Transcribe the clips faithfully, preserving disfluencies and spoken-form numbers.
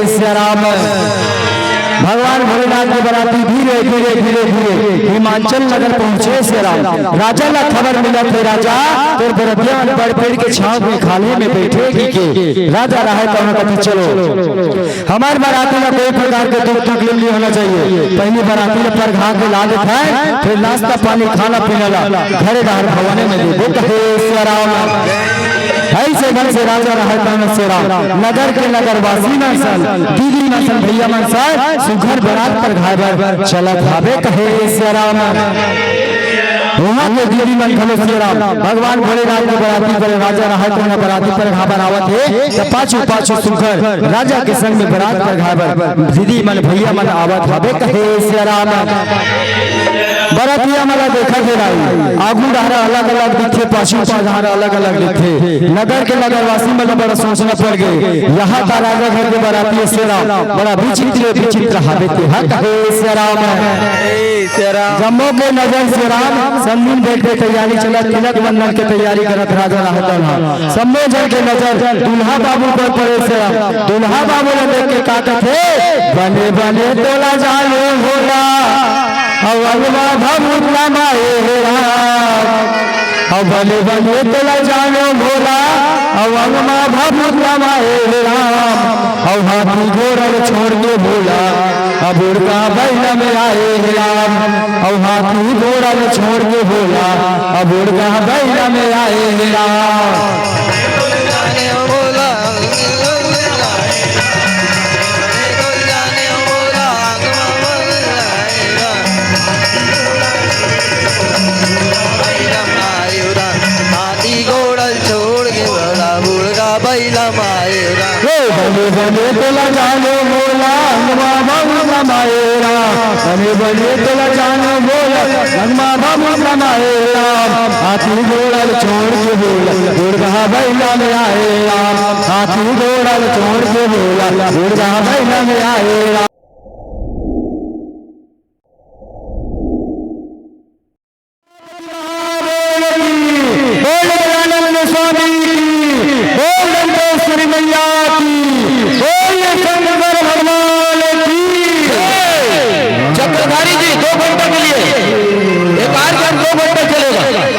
सिया राम। भगवान भोलेनाथ के बराती धीरे, धीरे, धीरे, धीरे हिमांचल नगर पहुंचे सिया राम। राजा ला खबर मिलत हे, "राजा, तोर बरतिया मन बड़ पेड़ के छांव में खाल्हे में बइठे हे" कहिके। राजा राहय त ओला कथे, "चलो, हमर बराती ला कोई प्रकार के दुख तकलीफ नहीं होना चाहिए।" पहिली बराती ला परघा के ला देथन, फिर नाश्ता पानी, खाना पीना ला घरे डहर भवने में देबो कहे सिया राम। अइसे ढंग से राजा राहय त सिया राम, नगर के नगरवासी मन सन, दीदी मन सन, भैया मन सन सुघर बरात परघाय बर चलत हावे कहे सिया राम। उहाँ के दीदी मन घलो सिया राम, भगवान भोलेनाथ के बराती पर राजा राहय त बराती परघाय बर आवत हे, त पाछू पाछू सुघर राजा के संग में बरात परघाय बर दीदी मन भैया मन आवत हावे कहे सिया राम। बरतिया मन ला देखत हे राई, आगू डहर अलग-अलग दिखथे, पाछू डहर अलग-अलग दिखथे। नगर के नगरवासी मन ला बड़ा सोचना पड़ गे। यहाँ का राजा घर के बराती सिया राम, बड़ा विचित्र, विचित्र हावे ते हा कहे सिया राम। जम्मो के नजर सिया राम, संगीन बैठ के तैयारी चलत, तिलक बंधन के तैयारी करत राजा राहत हे। सम्मो झन के नजर दूल्हा बाबू पर पड़े सिया राम। दूल्हा बाबू ला देख के का कथे, "बने बने तोला जानो भोला, अउ अंगमा भभूत लमाए हे राम। अउ बने बने तोला जानो भोला, अउ अंगमा भभूत लमाए हे राम। अउ हाथी घोड़ा ल छोड़ के भोला, अब उड़का बैला में आए हे राम। अउ हाथी घोड़ा ल छोड़ के भोला, अब उड़का बैला में आए हे राम।" हाथी घोड़ा छोड़ के भोला, बुढ़ा बैला मायरा। हे बने बने तोला जानो भोला, अंगमा बाबू मायरा। बने बने तोला जानो भोला, अंगमा बाबू मायरा। हाथी घोड़ा छोड़ के भोला, बुढ़ा बैला में आए राम। हाथी घोड़ा छोड़ के भोला, बुढ़ा बैला में आए राम। बोल आनंद स्वामी की, बोल दंतेश्वरी मैया की, बोल शंकर भगवान की। चक्रधारी जी, दो घंटे के लिए, एक आर दो घंटे चलेगा।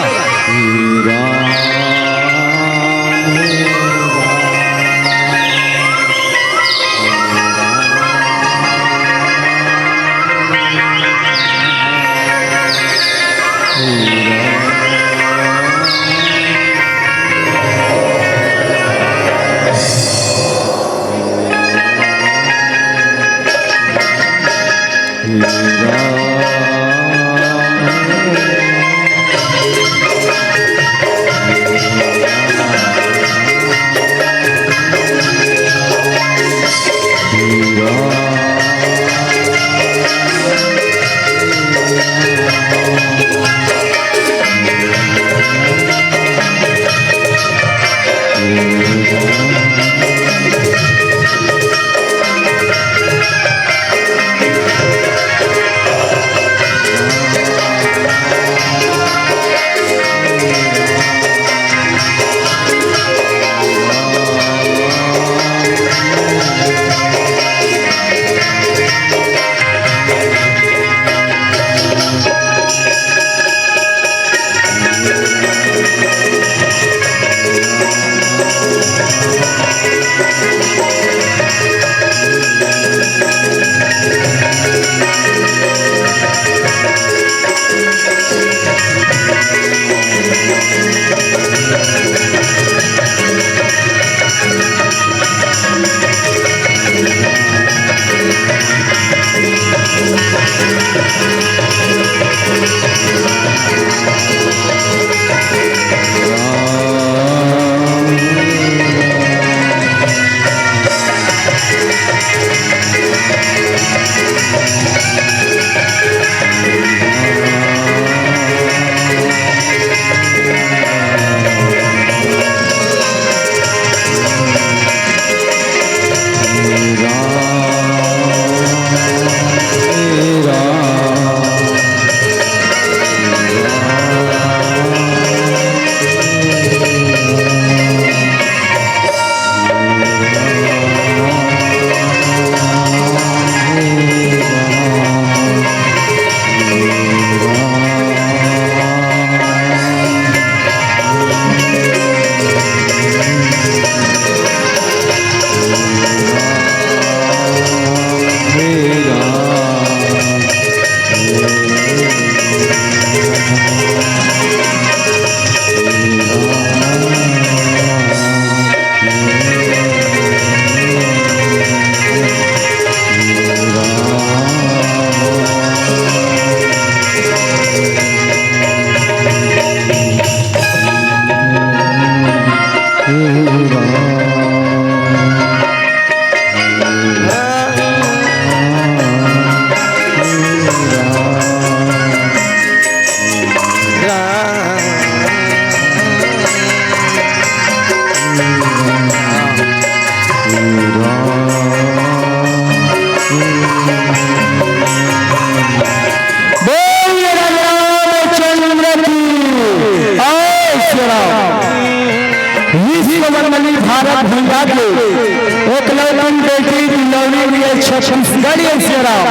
बेटी दुलौरी ये छत्तीसगढ़ ये सियाराम।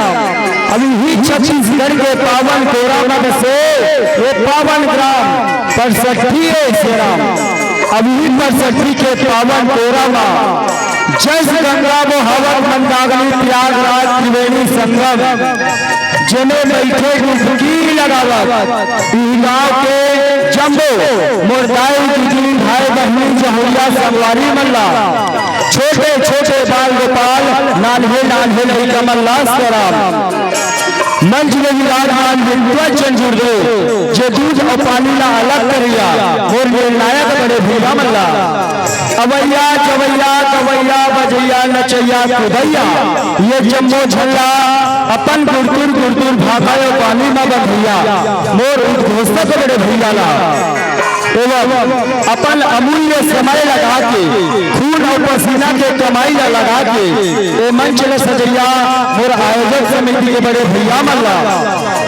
अब इही छत्तीसगढ़ के पावन कोरा म बसे ये पावन ग्राम परसठी ये सियाराम। अब इही परसठी के पावन कोरा म जस गंगा वो हवन मंदाकिनी प्रयागराज त्रिवेणी संगम। जेमे बइठे डुबकी लगावत इही गाँव के जम्मो मोर दाई दीदी भाई बहिनी जहुरिया संगवारी मन ला, छोटे छोटे बाल गोपाल नान्हे नान्हे लइका मन ला सियाराम। मंच में विराजमान विद्वत जन गुरुदेव जे दूध अउ पानी ला अलग करइया मोर निर्णायक बड़े भइया मन ला, अवइया जवइया गवइया बजइया नचइया कुदइया ये जम्मो झन ला अपन गुरतुर गुरतुर भाखा अउ पानी म बंधइया मोर उद्घोषक बड़े भइया ला एवं अपन अमूल्य समय लगा के, खून अउ पसीना के कमाई ला लगा के ए मंच ला सजइया मोर आयोजक समिति के बड़े भइया मन ला,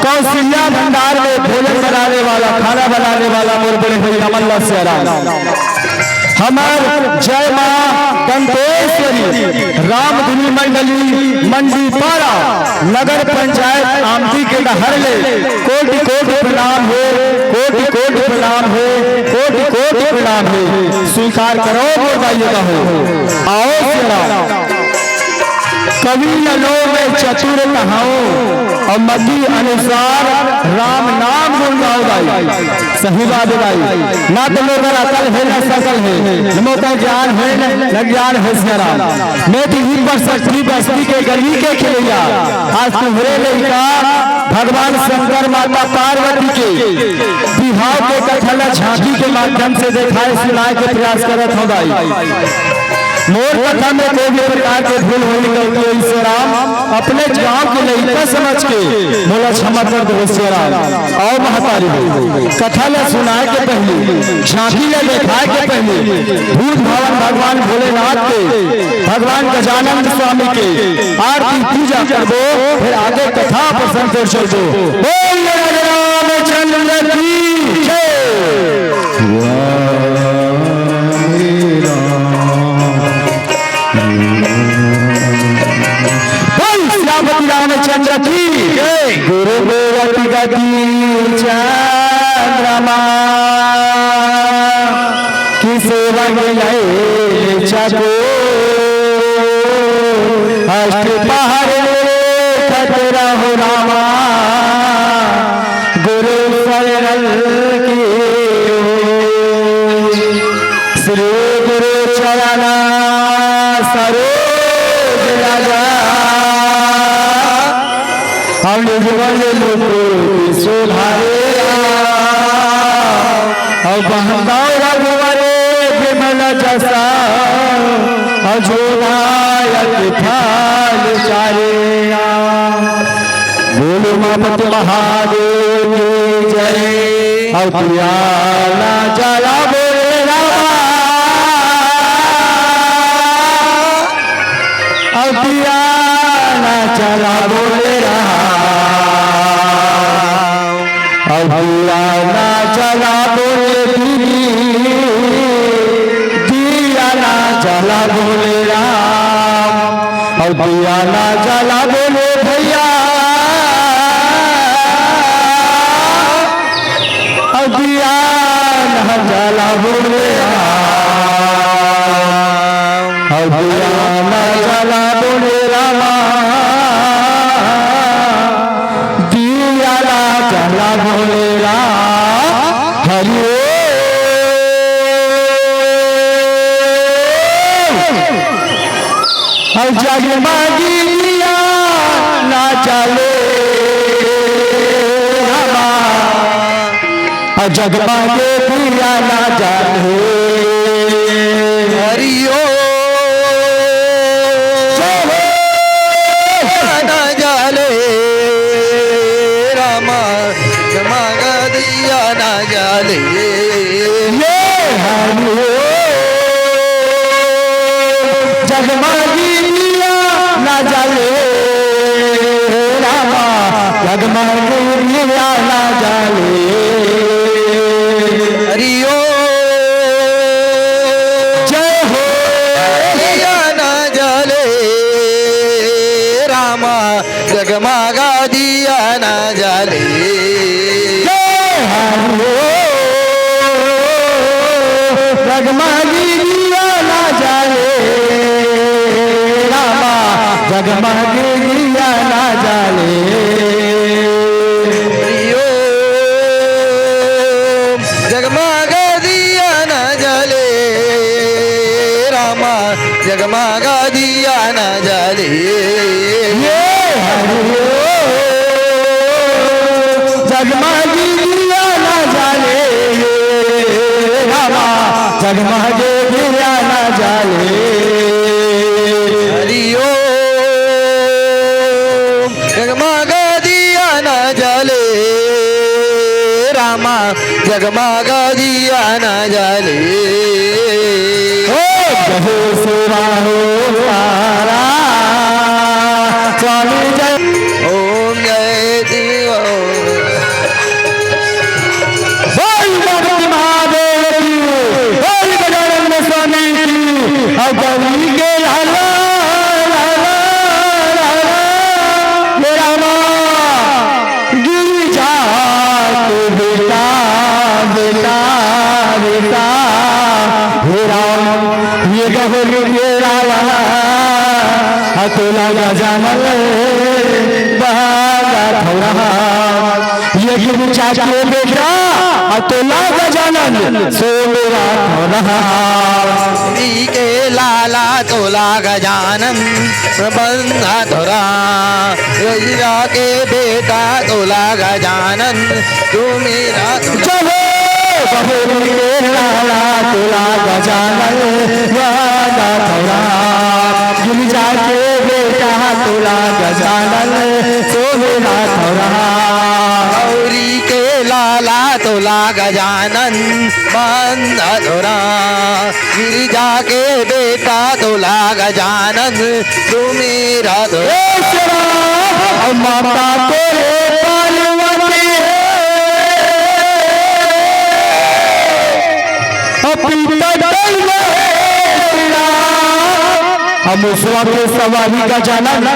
कौशल्या भंडार में भोजन बनाने वाला, खाना बनाने वाला मोर बड़े भइया मन ला सियाराम। हमर जय माँ दंतेश्वरी रामधुनी मंडली मंडीपारा नगर पंचायत आमदी के डहर ले कोटि कोटि प्रणाम हे, कोटि कोटि प्रणाम हे, कोटि कोटि प्रणाम हे। स्वीकार करो मोर दाई ददा हो। आओ सियाराम। कवि ललो मैं चतुर कहाऊं अउ मति अनुसार राम नाम गुण गाओ दाई। सही बात हे दाई, ना तो मोकर अकल हे, ना सकल हे, न मोकर ज्ञान हे, न ज्ञान हे सियाराम। मैं तो इही परसठी बस्ती के गली के खेलइया, आज तुम्हरे लइका भगवान शंकर माता पार्वती के बिहाव के कथा ला झांकी के माध्यम से देखाए सुनाए के प्रयास करत हौं दाई। मोर कथा में कोई भी प्रकार के भूल होही गलती होही सियाराम, अपने गांव के लइका समझ के मोला क्षमा कर दो सियाराम। अउ महतारी हो, कथा ला सुनाए के पहिली, झांकी ला देखाए के पहिली, भूत भावन भगवान भोलेनाथ के, भगवान गजानन स्वामी के आरती पूजा करबो, फिर आगे कथा प्रसंग पर चलबो। बोल राम रामचंद्र की जय। बोल श्यामपति रामचंद्र की जय। गुरु गोरख गति चंद्रमा की सेवा मिले चको। अष्ट पहर लेखत रहो रामा, गुरु शरण की। श्री गुरु चरण सरोज रज, हम निज बल मुकुट सुधारे। अउ बहंदौ रघुवर बिमल जस, अउ जो दायक फल चारे। बोल उमापति महादेव की जय। अउ दिया ना जला बोले रामा, अउ दिया ना जला बोले रामा। अउ दिया ना जला बोले दीदी, दिया ना जला बोले राम। अउ दिया ना जला बोले भइया, अउ दिया ना जला बोले राम। अउ दिया ना जला बोले रामा, दिया ना जला बोले राम। हरि ओम। अउ जगमगी दिया ना जले रामा, अउ जगमगे दिया ना जले। हरि ओम। जय हो। ना जले रामा, जगमग दिया ना जले। ये हरि ओम। जगमगी दिया ना जले रामा, जगमगी दिया ना जले। हरि ओम। जय हो। दिया ना जले। जगमगा दिया न जले। जय हरि बोल। जगमगी दिया न जले, रामा, जगमगी दिया न जले। हरि ओम। जगमगा दिया न जले, रामा, जगमगा दिया न जले। ये हरि ओम। जगमगी दिया न जले, रामा, जगमगी दिया न जले। हरि ओम। जगमगा दिया न जले, रामा, जगमगा दिया न जले। ओ जय शिवा हो तारा, स्वामी जय। ओम जय शिव। बोल पार्वती महादेव की, बोल गजानन स्वामी की, और गौरी के लाला, लाला, लाला, मेरा माँ गिरिजा के बेटा, बेटा, बेटा, हे राम, ये गौरी के लाला, अतुला गजानन बाबा थोड़ा। ये गिरजा के बेटा, अतुला गजानन, सो मेरा थोड़ा। श्री के लाला तोला गजानन, बंधा थोड़ा। गिरजा के बेटा तोला गजानन, तू मेरा थोड़ा। चलो, बबुल के लाला तोला गजानन, बंधा थोड़ा। गिरजा के बेटा तोला गजानन, सो मेरा थोड़ा। गौरी के लाला तोला गजानन, बंधा थोड़ा। गिरजा के बेटा तोला गजानन, तू मेरा थोड़ा। ए श्री राम, माता तेरे पार्वती है। पिता डर गए श्री राम। हम उसवा के सवारी गजानन,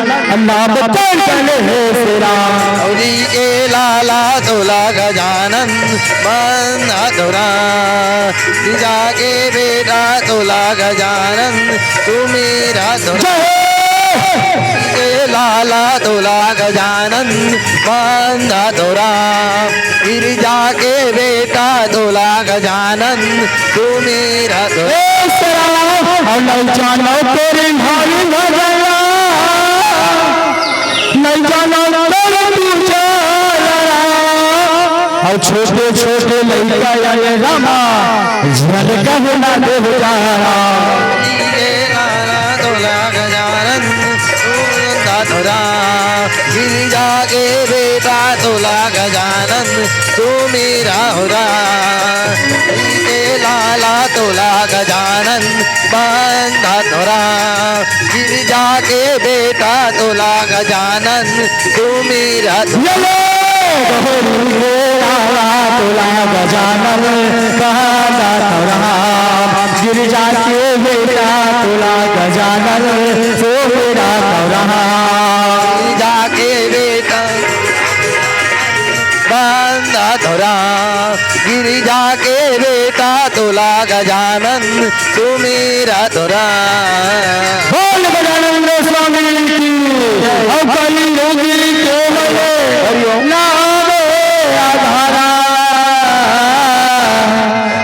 नाम तेरे डले हे श्री राम। गौरी के लाला तोला गजानन, बंधा थोड़ा। गिरजा के बेटा तोला गजानन, तू मेरा थोड़ा। जय हो। के लाला तोला गजानन, बंधा थोड़ा। गिरजा के बेटा तोला गजानन, तू मेरा थोड़ा। ए श्री राम, और नहीं जानो तेरी भारी भजन। नहीं जानो तोर पूजा लड़ा। और छोटे छोटे लइका आए रामा, झलक ना देव जारा। तोला गजानन, तू मेरा थोड़ा। गिरजा के बेटा तोला गजानन, तू मेरा थोड़ा। के लाला तोला गजानन, बंधा थोड़ा। गिरजा के बेटा तोला गजानन, तू मेरा थोड़ा। ये लो, बहरी के लाला तोला गजानन, बंधा थोड़ा। गिरजा के बेटा तोला गजानन, सो मेरा थोड़ा। गिरजा के बेटा बंधा थोड़ा। गिरजा के बेटा तोला गजानन, तू मेरा थोड़ा। बोल गजानन स्वामी की। और कलयुगी के हरिओम। नाम आधारा।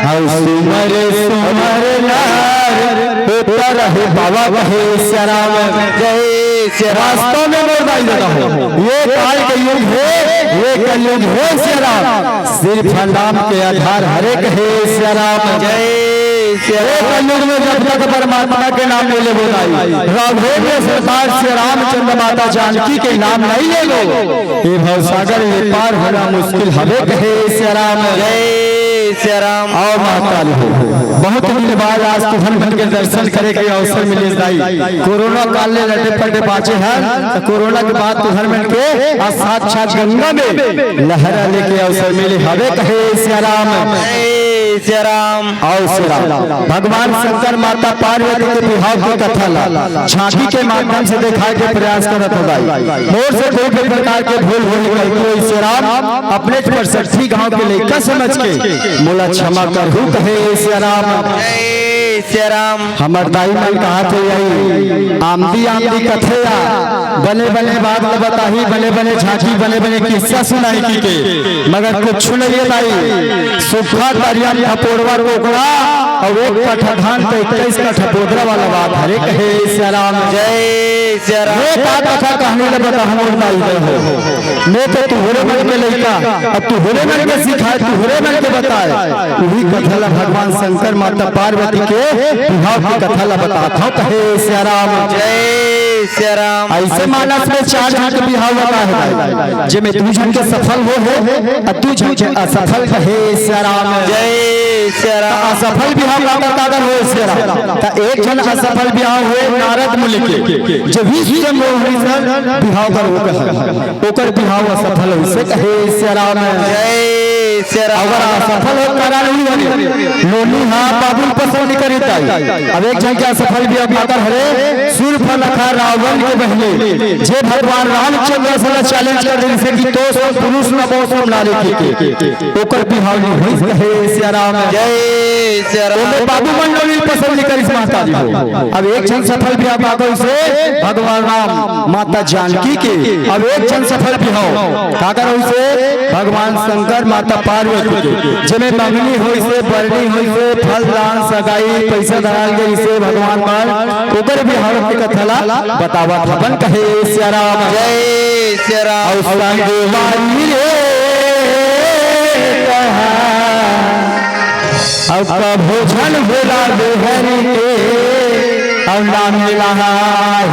और सुमर सुमर नर उतर है बाबा कहे श्री राम। जय श्री राम। वास्तव में मोर भाई दादा हो, ये काल कलयुग है, ये कलयुग है श्री राम। सिर्फ नाम के आधार हरे कहे श्री राम। जय श्री ये राम। कलयुग में जब तक परमात्मा के नाम मिले बोलाई, राघवेंद्र सरकार श्री रामचंद्र माता जानकी के नाम नहीं ले लो, ये भवसागर ये पार होना मुश्किल हवे कहे श्री राम। जय सिया राम। अउ महाकाली हो, बहुत दिन बाद आज तुहर मन के दर्शन करे के अवसर मिले दाई। कोरोना काल ले लटे पटे बाँचे हन, त कोरोना के बाद तुहर मन के आज साक्षात गंगा में लहरा लेके अवसर मिले हवे कहे सिया राम। जय सिया राम। अउ सिया राम, भगवान शंकर माता पार्वती के बिहाव के कथा ला झांकी के माध्यम से दिखाए के प्रयास करत हो दाई। मोर से कोई भी प्रकार के भूल होही गलती होही सिया राम, अपने परसठी गांव के लइका समझ के मोला क्षमा करहू कहे सिया राम। जय सिया राम। हमर दाई मन कहा थे यही, आमदी आमदी कथे या, बने बने बात ल बताही, बने बने झांकी, बने बने किस्सा सुनाही की के, मगर कुछ नहीं है दाई। सूखा तरिया में फपोड़वा कोकड़ा अउ एक कट्ठा धान पे इक्कीस कट्ठा बोदरा वाला बात हरे कहे सिया राम। जय सिया राम। मैं का कथा कहानी ल बताहूं मोर दाई हो, मैं तो तुहरे मन के लइका, अब तुहरे मन के सिखाए, तुहरे मन के बताए, उही कथा ला भगवान शंकर माता पार्वती के बिहाव के कथा ला बतात हंव कहे सिया राम। जय सिया राम। अइसे मानस में चार झन के बिहाव बता हे, जेमे दू झन के सफल हो हे, अउ दू झन के असफल कहे सिया राम। जय सिया राम। त असफल बिहाव काकर काकर हो सिया राम? त एक झन असफल बिहाव होय नारद मुनि के, जे विश्व मोहिनी सन बिहाव कर वो कहे, ओकर बिहाव असफल होइसे कहे सिया राम। जय सिया राम। अगर असफल हो कारण उही हरे, नोनी हा बाबुल पसंद करी ताई। अब एक झन के असफल बिहाव काकर हरे, शूर्पणखा रावण के बहिनी, जे भगवान रामचंद्र से challenge कर दे, जइसे कि तो सम पुरुष न बहु सम नारी के, ओकर बिहाव नहीं होइस कहे सिया राम। जय सिया राम। ओमे बाबू मन नोनी पसंद नहीं करिस माता जी हो। अब एक झन सफल बिहाव काकर होइसे भगवान राम माता जानकी के, अब एक झन सफल बिहाव काकर होइसे भगवान शंकर माता पार्वती के, जेमे मंगनी होइसे, बरनी होइसे, फल दान, सगाई, पइसा धराल गइसे भगवान मन, ओकर बिहाव के कथा ला बतावत हवन कहे सिया राम। जय सिया राम। अउ संगवारी रे कहा, अउ कभू झन भुलाबे हरि के, अउ नाम लहा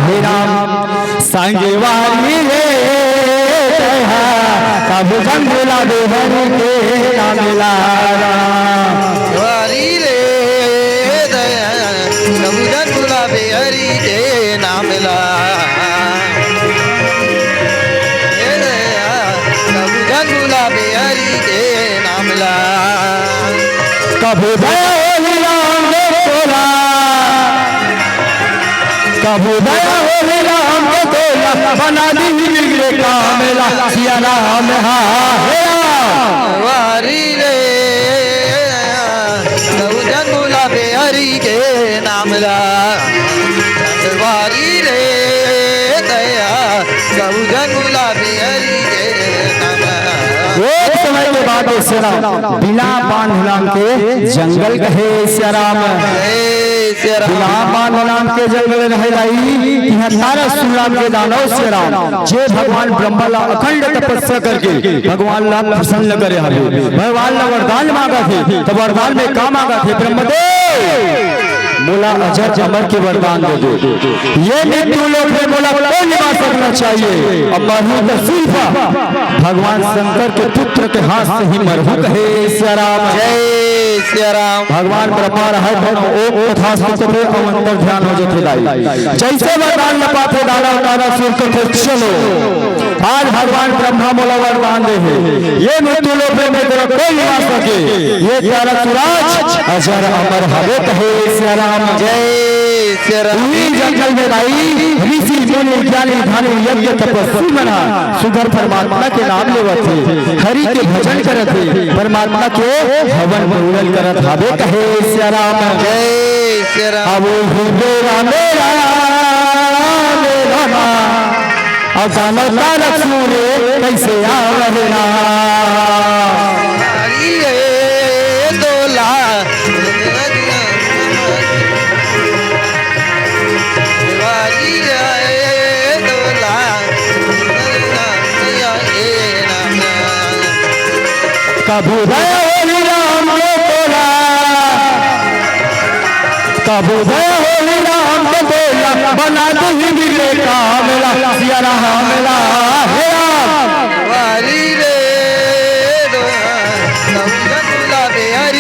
हे राम। संगवारी रे कहा, कभू झन भुलाबे हरि के नाम लहा। वारी रे दया, कभू झन भुलाबे हरि के नाम ला। हे दया, कभू झन भुलाबे हरि के नाम ला। कभू दया होही राम के तोला, कभू दया होही राम के तोला, बना दीही बिगड़े काम ला, सिया राम हा हे राम। वारी रे दया, कभू झन भुलाबे हरि के नाम ला। वारी रे दया, कभू झन भुलाबे हरि के नाम ला। एक समय के बात हे सिया राम, बिना बांध नाम के जंगल कहे सिया राम। जय सिया राम। बिना बांध नाम के जंगल रहे रही, इहाँ तारकसुर नाम के दानव सिया राम, जे भगवान ब्रह्मा ला अखंड तपस्या करके भगवान ला प्रसन्न करे हवे, भगवान ला वरदान मांगत हे, त वरदान में का मांगत हे? ब्रह्मदेव, मोला अजर अमर के वरदान दे दे। ये मृत्यु लोक में मोला कोई निवास करना चाहिए। अब मरहूं त सिर्फ भगवान शंकर के पुत्र के हाथ से ही मरहूं कहे सिया राम। जय सिया राम। भगवान ब्रह्मा रहत हे, ओम तथास्तु कथे, अउ अंतर ध्यान हो जथे दाई। जइसे वरदान ल पाथे दानव तारकसुर कथे चलो। आज भगवान ब्रह्मा मोला वरदान दे हे, ये मृत्यु लोक में मोला कोई निवास सके, ये तारकसुर आज अजर अमर हवे कहे सिया राम। जय सिया राम। उही जंगल में दाई ऋषि मुनि ज्ञानी धनी यज्ञ तपस्वी मन सुघर परमात्मा के नाम लेवत हे, हरि के भजन करत हे, परमात्मा के हवन पूजन करत हवे कहे सिया राम। जय सिया राम। अब उही बेरा मेरा मेरा मा, अब दानव तारकसुर कइसे आवहे ना। हरि रे दोला। कभू दया होही राम के तोला, कभू दया होही राम के तोला, बना दीही बिगड़े काम ला, सिया राम ला, हे राम। वारी रे दोहा, कभू दया होही राम के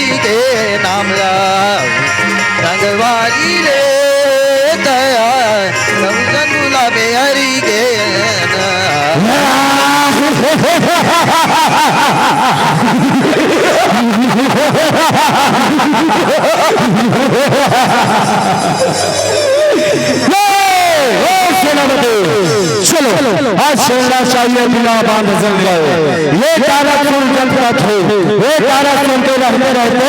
ए, ए सेनापति, चलो, आज सोना चाहिए बिना बांध जंगल। ये तारा सुन जंगल थे, ये तारा सुन के रहते रहते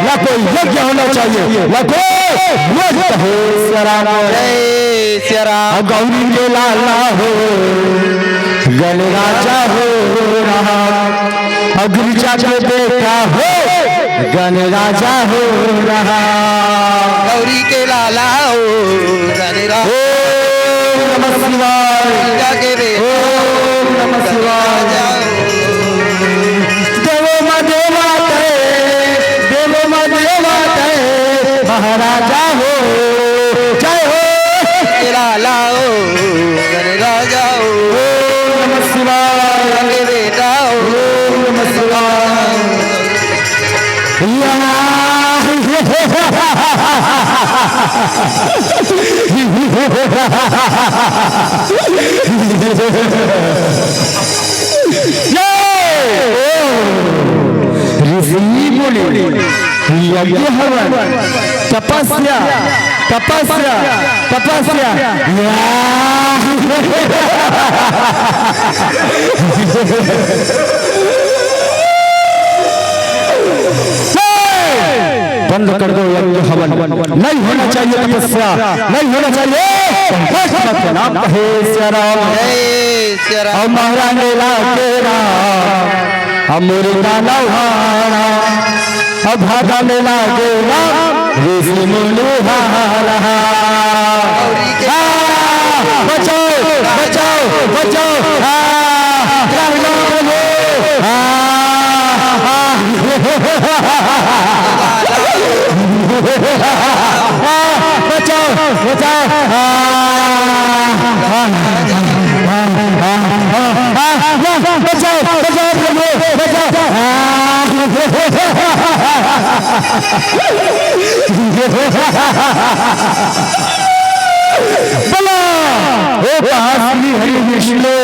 ना कोई यज्ञ होना चाहिए, ना कोई यज्ञ हो। सिया राम। जय सिया राम। अब गौरी के लाला हो, गण राजा हो रहा, अब गिरिजा के बेटा हो, गण राजा हो रहा। गौरी के लाला हो, गण राजा। ओम नमः शिवाय। गिरिजा के बेटा। ओम नमः शिवाय। राजा हो। देवो माँ देवा तय, देवो माँ देवा तय, महाराजा हो, जय हो। लाला हो, गण राजा हो। ओम नमः शिवाय। गण बेटा हो। ओम नमः शिवाय। या। जय। ऋषि मुनि, यज्ञ हवन, तपस्या, तपस्या, तपस्या। बंद कर दो यज्ञ हवन, नहीं होना चाहिए तपस्या, नहीं होना चाहिए। भस्म के नाम कहे सिया राम। जय सिया राम। और महाराज ने लागे राम, हम मुर्दा नौहारा, अब भागा में लागे राम, ऋषि मुनि हारा। आ, बचाओ, बचाओ, बचाओ। आ, राम, राम, राम। आ, आ। आ, बचाओ, बचाओ। आ, आ, आ, आ, आ, आ, बचाओ, बचाओ, प्रभु, बचाओ। आ, बोला, ओ कहाँ श्री हरि विष्णु,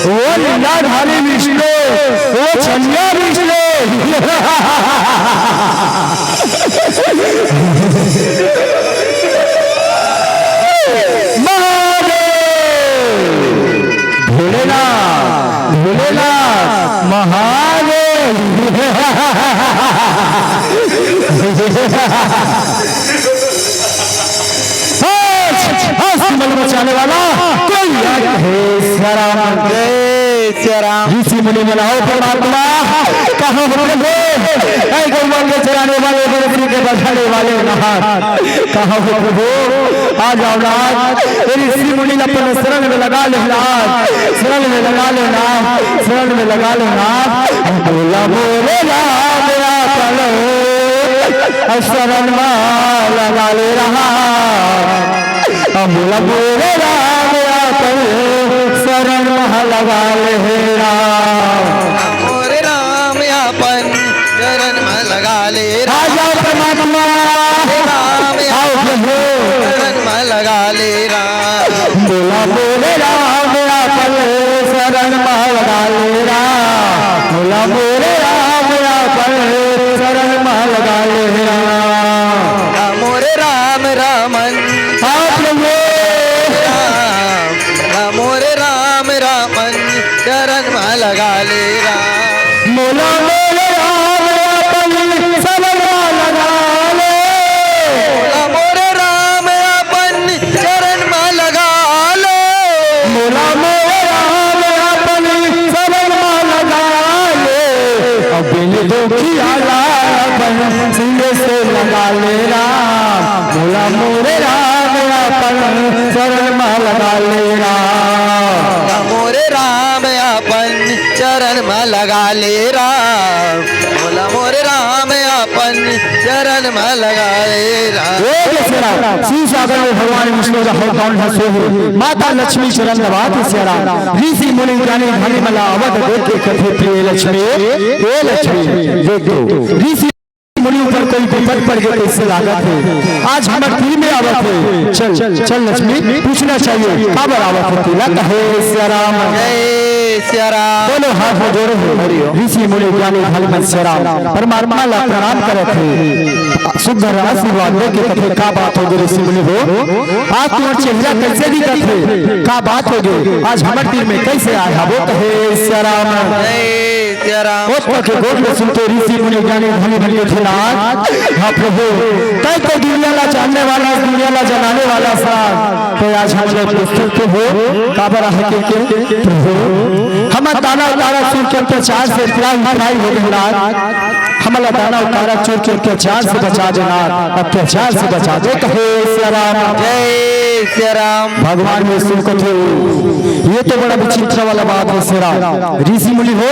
ओ लीलाधारी विष्णु, ओ छनिया विष्णु। महादेव, भोलेनाथ, भोलेनाथ, महादेव। हंस, हंस मल मचाने वाला कोई याद है सिया राम। जय सिया राम। ऋषि मुनि मन आओ परमात्मा, कहाँ हो प्रभु? ऐ गौवा के चराने वाले, बरसी के बरसाने वाले नाथ, कहाँ हो प्रभु? आ जाओ नाथ, तेरी ऋषि मुनि अपन शरण में लगा ले नाथ, शरण में लगा ले नाथ, शरण में लगा ले नाथ। बोला मोरे राम आपन शरण में लगा ले रहा। अब बोला मोरे राम आपन शरण में लगा ले राम। मोरे राम आपन शरण में लगा ले राम। आ जाओ परमात्मा। राम आओ प्रभु। शरण में लगा ले राम। बोला मोरे राम आपन शरण में लगा ले राम। बोला मोरे राम आपन शरण में लगा ले राम। मोरे राम रामन आप लोगों राम, राम मोरे राम रामन चरण मा लगा ले राम। मोला मोरे राम अपन शरण मा लगा ले। मोला मोरे राम अपन चरण मा लगा ले। मोला मोरे राम अपन शरण मा लगा ले। अब बिन दुखिया ला अपन सीने से लगा ले राम। मोला मोरे राम अपन शरण मा लगा ले राम। मोरे राम अपन चरण मा लगा ले राम। मोला मोरे राम अपन चरण मा लगा ले राम। ए जय सिया राम। शिव सागर में भगवान विष्णु का अवतार है सो है। माता लक्ष्मी चरण दबात सिया राम। ऋषि मुनि ज्ञानी धनी मला अवध देख के कथे प्रिय लक्ष्मी, ए लक्ष्मी, देख दो। ऋषि मुनि ऊपर कोई विपद पड़ गए, कैसे लागत है? आज हमर दिल में आवत है। चल, चल लक्ष्मी, पूछना चाहिए, काबर आवत है तिलक है सिया राम। जय सिया राम। दोनों हाथ में जोड़े हुए ऋषि मुनि ज्ञानी धन मन सिया राम परमात्मा ला प्रणाम करत हे। सुंदर आशीर्वाद देके कथे, का बात होगे ऋषि मुनि हो, आज तुम्हार चेहरा कैसे दिखत हे, का बात होगे, आज हमर तीर में कैसे आए हवो, कहे सिया राम। जय सिया राम। ओत के गोठ में सुनते ऋषि मुनि ज्ञानी धनी मन के थे, नाथ, हाँ प्रभु, तैं तो दुनिया ला जानने वाला, दुनिया ला जनाने वाला सा, तो आज हम लोग प्रस्तुत तो हो, काबर आहे के, के प्रभु, हम दानव तारकासुर के अत्याचार से त्राहि त्राहि हो गए नाथ, हमला दानव तारकासुर के अत्याचार से बचा दे नाथ, अत्याचार से बचा दे, कहे सिया राम। जय सिया राम। भगवान विष्णु कथे, ये तो बड़ा विचित्र वाला बात हे सिया राम। ऋषि मुनि हो,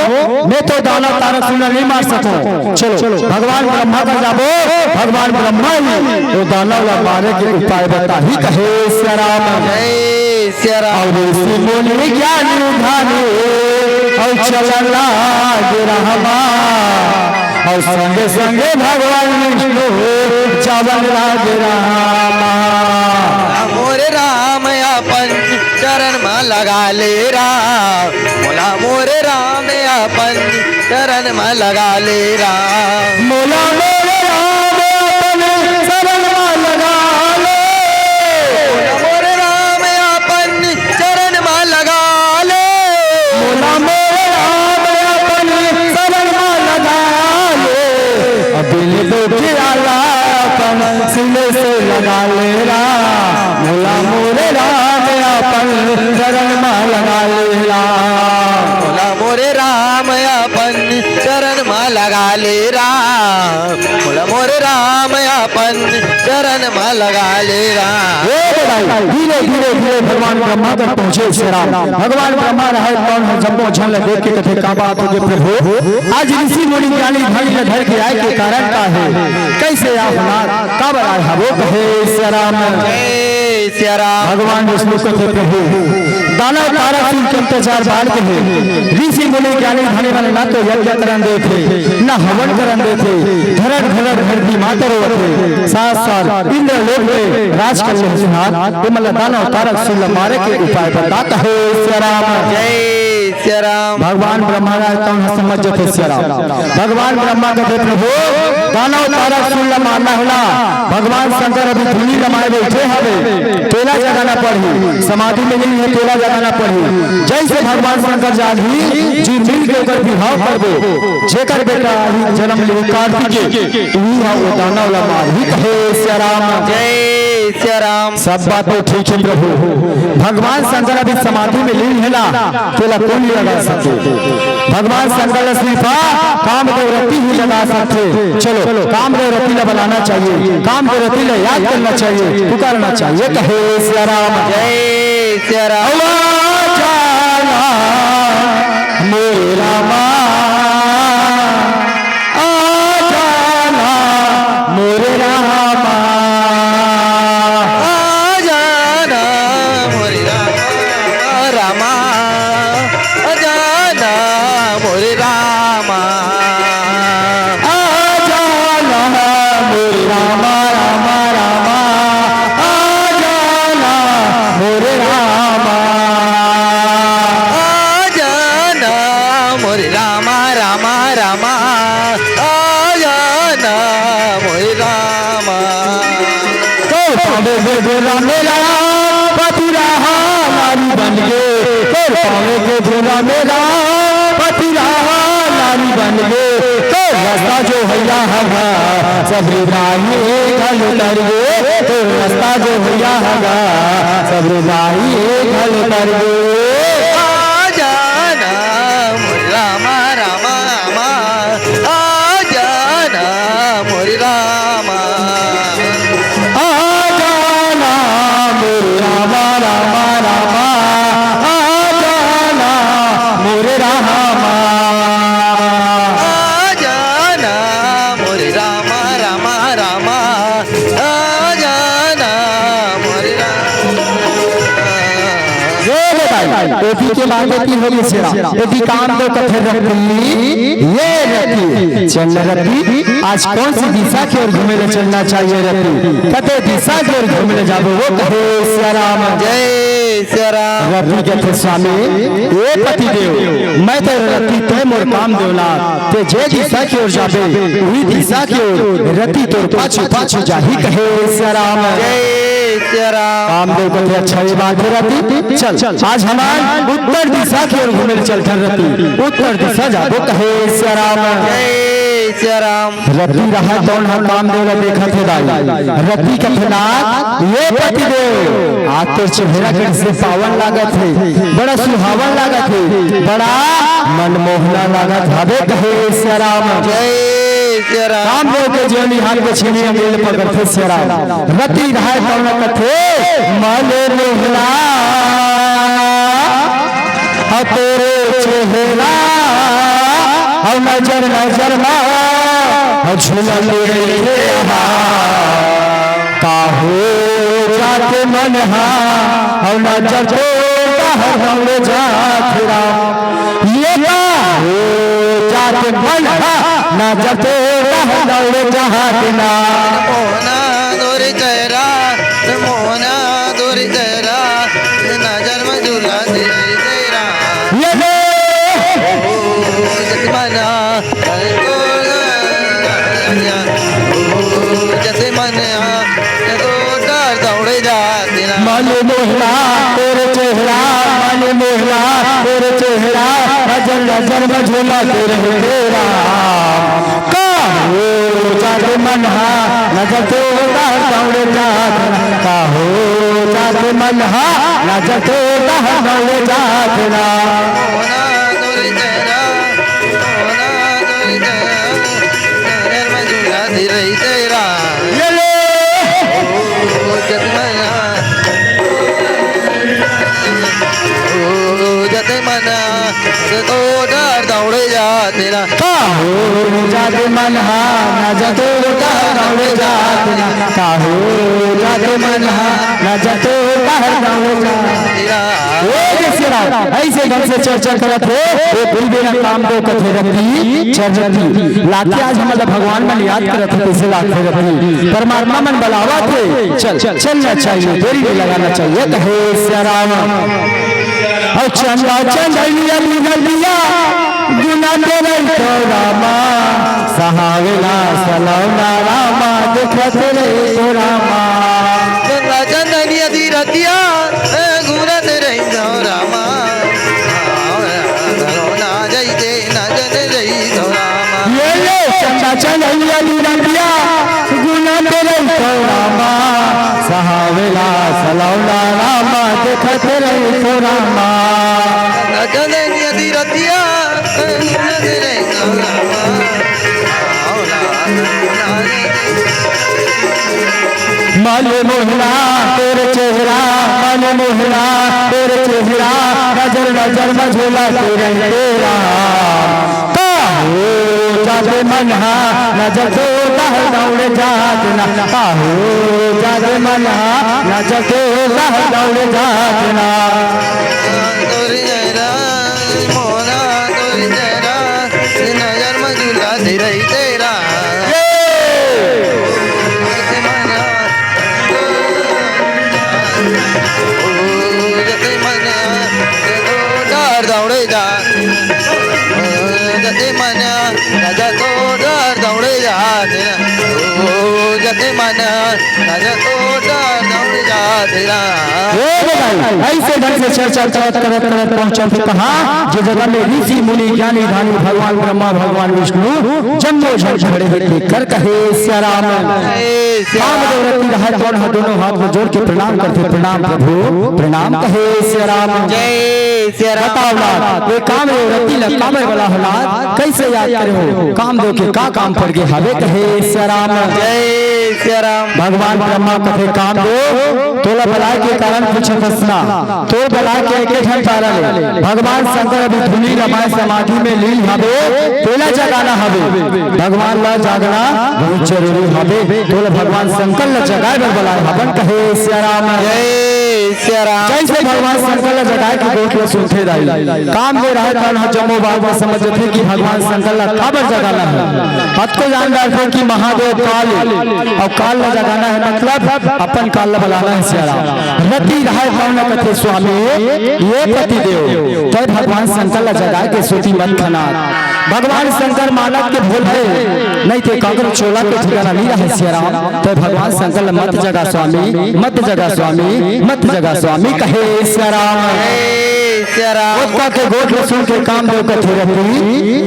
मैं तो दानव तारकासुर ला नहीं मार सकूं। चलो, भगवान ब्रह्मा कर जाबो, भगवान ब्रह्मा ही वो दानव ला मारे के उपाय बताही, कहे सिया राम। जय सिया राम। अउ ऋषि मुनि ज्ञानी धनी, अउ चलन लागे रहमा, अउ संगे संगे भगवान विष्णु जावन लागे रहमा। मोरे राम अपन चरण म लगा ले राम, मोला मोरे राम अपन चरण म लगा ले राम। मोला मोरे राम अपन चरण म लगा ले। मोला मोरे राम अपन चरण म लगा ले। मोला मोरे राम अपन चरण म लगा ले। अब बिन दुखी आला अपन सिले से लगा ले राम। मोला मोरे राम अपन चरण म लगा ले राम। मोला मोरे राम अपन चरण म लगा ले राम। मोला मोरे राम अपन चरण म लगा ले राम। ए भाई, धीरे धीरे धीरे भगवान ब्रह्मा तक पहुंचे सिया राम। भगवान ब्रह्मा रहे कौन है, जम्मो झन ल देख के कथे, का बात होगे प्रभु, आज ऋषि मुनि ज्ञानी धनी ल धर के आए के कारण का हे, कैसे आप नाथ, काबर आए हवो, कहे सिया राम। जय सिया राम। भगवान विष्णु कथे, प्रभु, दानव तारकासुर के अत्याचार बाढ़ के हे, ऋषि मुनि ज्ञानी धनी मन ना तो यज्ञ करन देथे, ना हवन करन देथे, धरन घरन धरती माता रोवत हे, साथ साथ इंद्रलोक में राज कर ले सुनार, ते मन ला दानव तारकासुर ला मारे के उपाय बतात हे सिया राम। जय सिया राम। भगवान ब्रह्मा राय तौन ह समझ जथे सिया राम। भगवान ब्रह्मा कथे, प्रभु, दानव तारकासुर ला मारना हे ना, भगवान शंकर अभी धूली लमाए बैठे हवे, तेला जगाना पड़ही, समाधि में नहीं है, तेला जगाना पड़ही। जैसे भगवान शंकर जागही, जी मिल के ओकर बिहाव करबो, जेकर बेटा आही जन्म लिही कार्तिकेय, उही हा वो दानव ला मारही, कहे सिया राम। जय सिया राम। सब बात तो ठीक है प्रभु, भगवान शंकर अभी समाधि में लीन है ना, तेला कोई नहीं लगा सके। भगवान शंकर ला सिर्फ कामदेव रति ही लगा सकथे। चलो, कामदेव रति ला बुलाना चाहिए, कामदेव रति ला याद करना चाहिए, पुकारना चाहिए, कहे सिया राम। जय सिया राम। आवा जाना मोरे रामा, आ जाना मोरे रामा। आ जाना मोरे रामा, रामा। आ जाना मोरे रामा। आ जाना मोरे रामा, रामा, रामा। आ जाना मोरे रामा। आ जाना मोरे रामा, रामा, रामा। आ जाना मोरे रामा। तोर पावे के बेरा मेरा पतुरा हा नारी बन के, तोर पावे के बेरा मेरा पतुरा हा नारी बन के, तोर रास्ता जो हैया हगा सबरी दाई घलो तर गे, तोर रास्ता जो हैया हगा सबरी दाई घलो तर गे। आ जाना मोरे रामा, रामा, रामा। आ जाना मोरे रामा। आ जाना मोरे रामा, रामा, रामा। आ जाना मोरे रामा। आ जाना मोरे रामा, रामा, रामा। आ जाना मोरे रामा। ये रे भाई, एती के बात एती होगे सिया राम। एती कामदेव कथे रति, ये रति, चल रति, आज कौन सी दिशा की ओर घूमे ले चलना चाहिए रति? कते दिशा की ओर घूमे ले जाबो वो कहे सिया राम। जय सिया राम। रति कथे स्वामी, ए पति देव, मैं तो रति तोय मोर काम देवला, ते जे दिशा के ओर जाबे, उही दिशा के ओर रति तोर पाछू पाछू जाही कहे सिया राम। जय सिया राम। काम देव कथे अच्छा ये बात हे रति, चल आज हमन उत्तर दिशा के ओर घूमे ल चलथन रति, उत्तर दिशा जाबो कहे सिया राम। जय सिया राम। रति रहय तौन ह काम देव ला देखत हे दाई। रति कथे नाथ, ए पति देव, आज तोर चेहरा कइसे पावन लागत हे, बड़ा सुहावन लागत हे, बड़ा मनमोहना लागत हवे कहे सिया राम। जय सिया राम। काम देव के जेवनी हाथ के छेनी अंगुली ल पकड़थे सिया राम। रति रहय तौन कथे, मले मोहना, अ तोर चेहरा, अ नजर नजर मा, अ झूलत रहिथे हा। का हो जात मन हा, अ नजर तोर डहर दौड़ जात राम। ए का हो जात मन हा, नजर तोर डहर दौड़ जात ना। मोहना तोर चेहरा, मोहना तोर चेहरा, नजर मा झूलत रहिथे राम। ए ले। ओ जस मन, ओ जस मन, तो डहर दौड़े जात ना। मले मोहना तोर चेहरा, मले मोहना तोर चेहरा, नजर नजर मा झूलत रहिथे राम। का हो जात मन हा, नजर तोर डहर दौड़ जात ना। का हो जात मन हा, नजर तोर डहर दौड़ जात ना। मोहना तोर चेहरा, मोहना तोर चेहरा, नजर मा झूलत रहिथे राम। ए ले। ओ जस मन, ओ जस मन, तो डहर दौड़े जात ना। का हो जात मन हा, नजर तोर डहर दौड़े जात ना। का हो जात मन हा, नजर तोर डहर दौड़े जात ना। ए जय सिया राम, अइसे ढंग से चर्चा करत हे, ए कुल बेरा काम देव कथे रति, चल रति। लाथे आज हमन ला भगवान मन याद करत हे, कइसे लागथे रति। परमात्मा मन बलावत हे, चल, चलना चाहिए, देरी नहीं लगाना चाहिए, कहे सिया राम। अउ चंदा चंदैया बिगड़िया, गुना तेरे तो रामा, सहावेला सलौना रामा, देखत रहे तो रामा। चंदा चंदैया दी रतिया, ए, घूरत रहिथो रामा। ना जइते, ना जन जइथो रामा। ए ले चंदा चंदैया दी रतिया, घूरत रहिथो रामा। सहावेला सलौना रामा, देखत रहिथो रामा। ना जन जइते रतिया, घूरत रहिथो रामा। मले मोहना तोर चेहरा, मले मोहना तोर चेहरा, नजर नजर मा झूलत रहिथे राम। का हो जात मन हा, नजर तोर डहर दौड़ जात ना। का हो जात मन हा, नजर तोर डहर दौड़ जात ना। तोर चेहरा, मोहना तोर चेहरा, नजर मा झूलत रहिथे राम। ओ जस मन, ओ जस मन, तो डहर दौड़े जात। ओ जस मन, राजा तो डहर दौड़े जात। ओ जस मन, राजा तो डहर दौड़े जात। ए भाई, अइसे ढंग से चर्चा करत, करत, करत पहुंचत हे कहाँ? जे जगह में ऋषि, मुनि, ज्ञानी, दानी, भगवान ब्रह्मा, भगवान विष्णु, जम्मो झन खड़े हे, तेकर कहे सिया राम। जय सिया राम। कामदेव रति रहय तौन ह दोनों हाथ ला जोड़ के प्रणाम करथे, "प्रणाम प्रभु, प्रणाम," कहे सिया राम। जय सिया राम। बताओ नाथ, ए कामदेव रति ला काबर बलाय हो नाथ, कइसे याद करे हो? कामदेव के का काम पड़ गे हवे, कहे सिया राम। जय सिया राम। भगवान ब्रह्मा कथे, "कामदेव, तोला बलाय के कारण पूछत हस ना, तोर बलाय के एके ठन कारण हे। भगवान शंकर अभी धुनी रमाय समाधि में लीन हवे, तेला जगाना हवे। भगवान ला जागना बहुत जरूरी हवे। तोला भगवान शंकर ला जगाय बर बलाय हवन," कहे सिया राम। जय सिया राम। जइसे भगवान शंकर ला जगाए के गोठ ला सुनथे दाई, कामदेव राहय तउन ह जम्मो बात ला समझ जथे कि भगवान शंकर ला काबर जगाना हे। अतको जान डारथे कि महादेव काल अउ काल ला जगाना हे, मतलब अपन काल ला बलाना हे सिया राम। रति राहय तउन कथे स्वामी, ये पति देव, तैं भगवान शंकर ला जगाए के सूती मत खना। भगवान शंकर मानत के भोले, नइ ते काकरो चोला के ठिकाना नइ राहय सिया राम। तैं भगवान शंकर ला मत जगा स्वामी, मत जगा स्वामी, मत जगा स्वामी कहे सिया राम। हे सिया राम। ओतका के गोठ ला सुन के कामदेव कथे रति,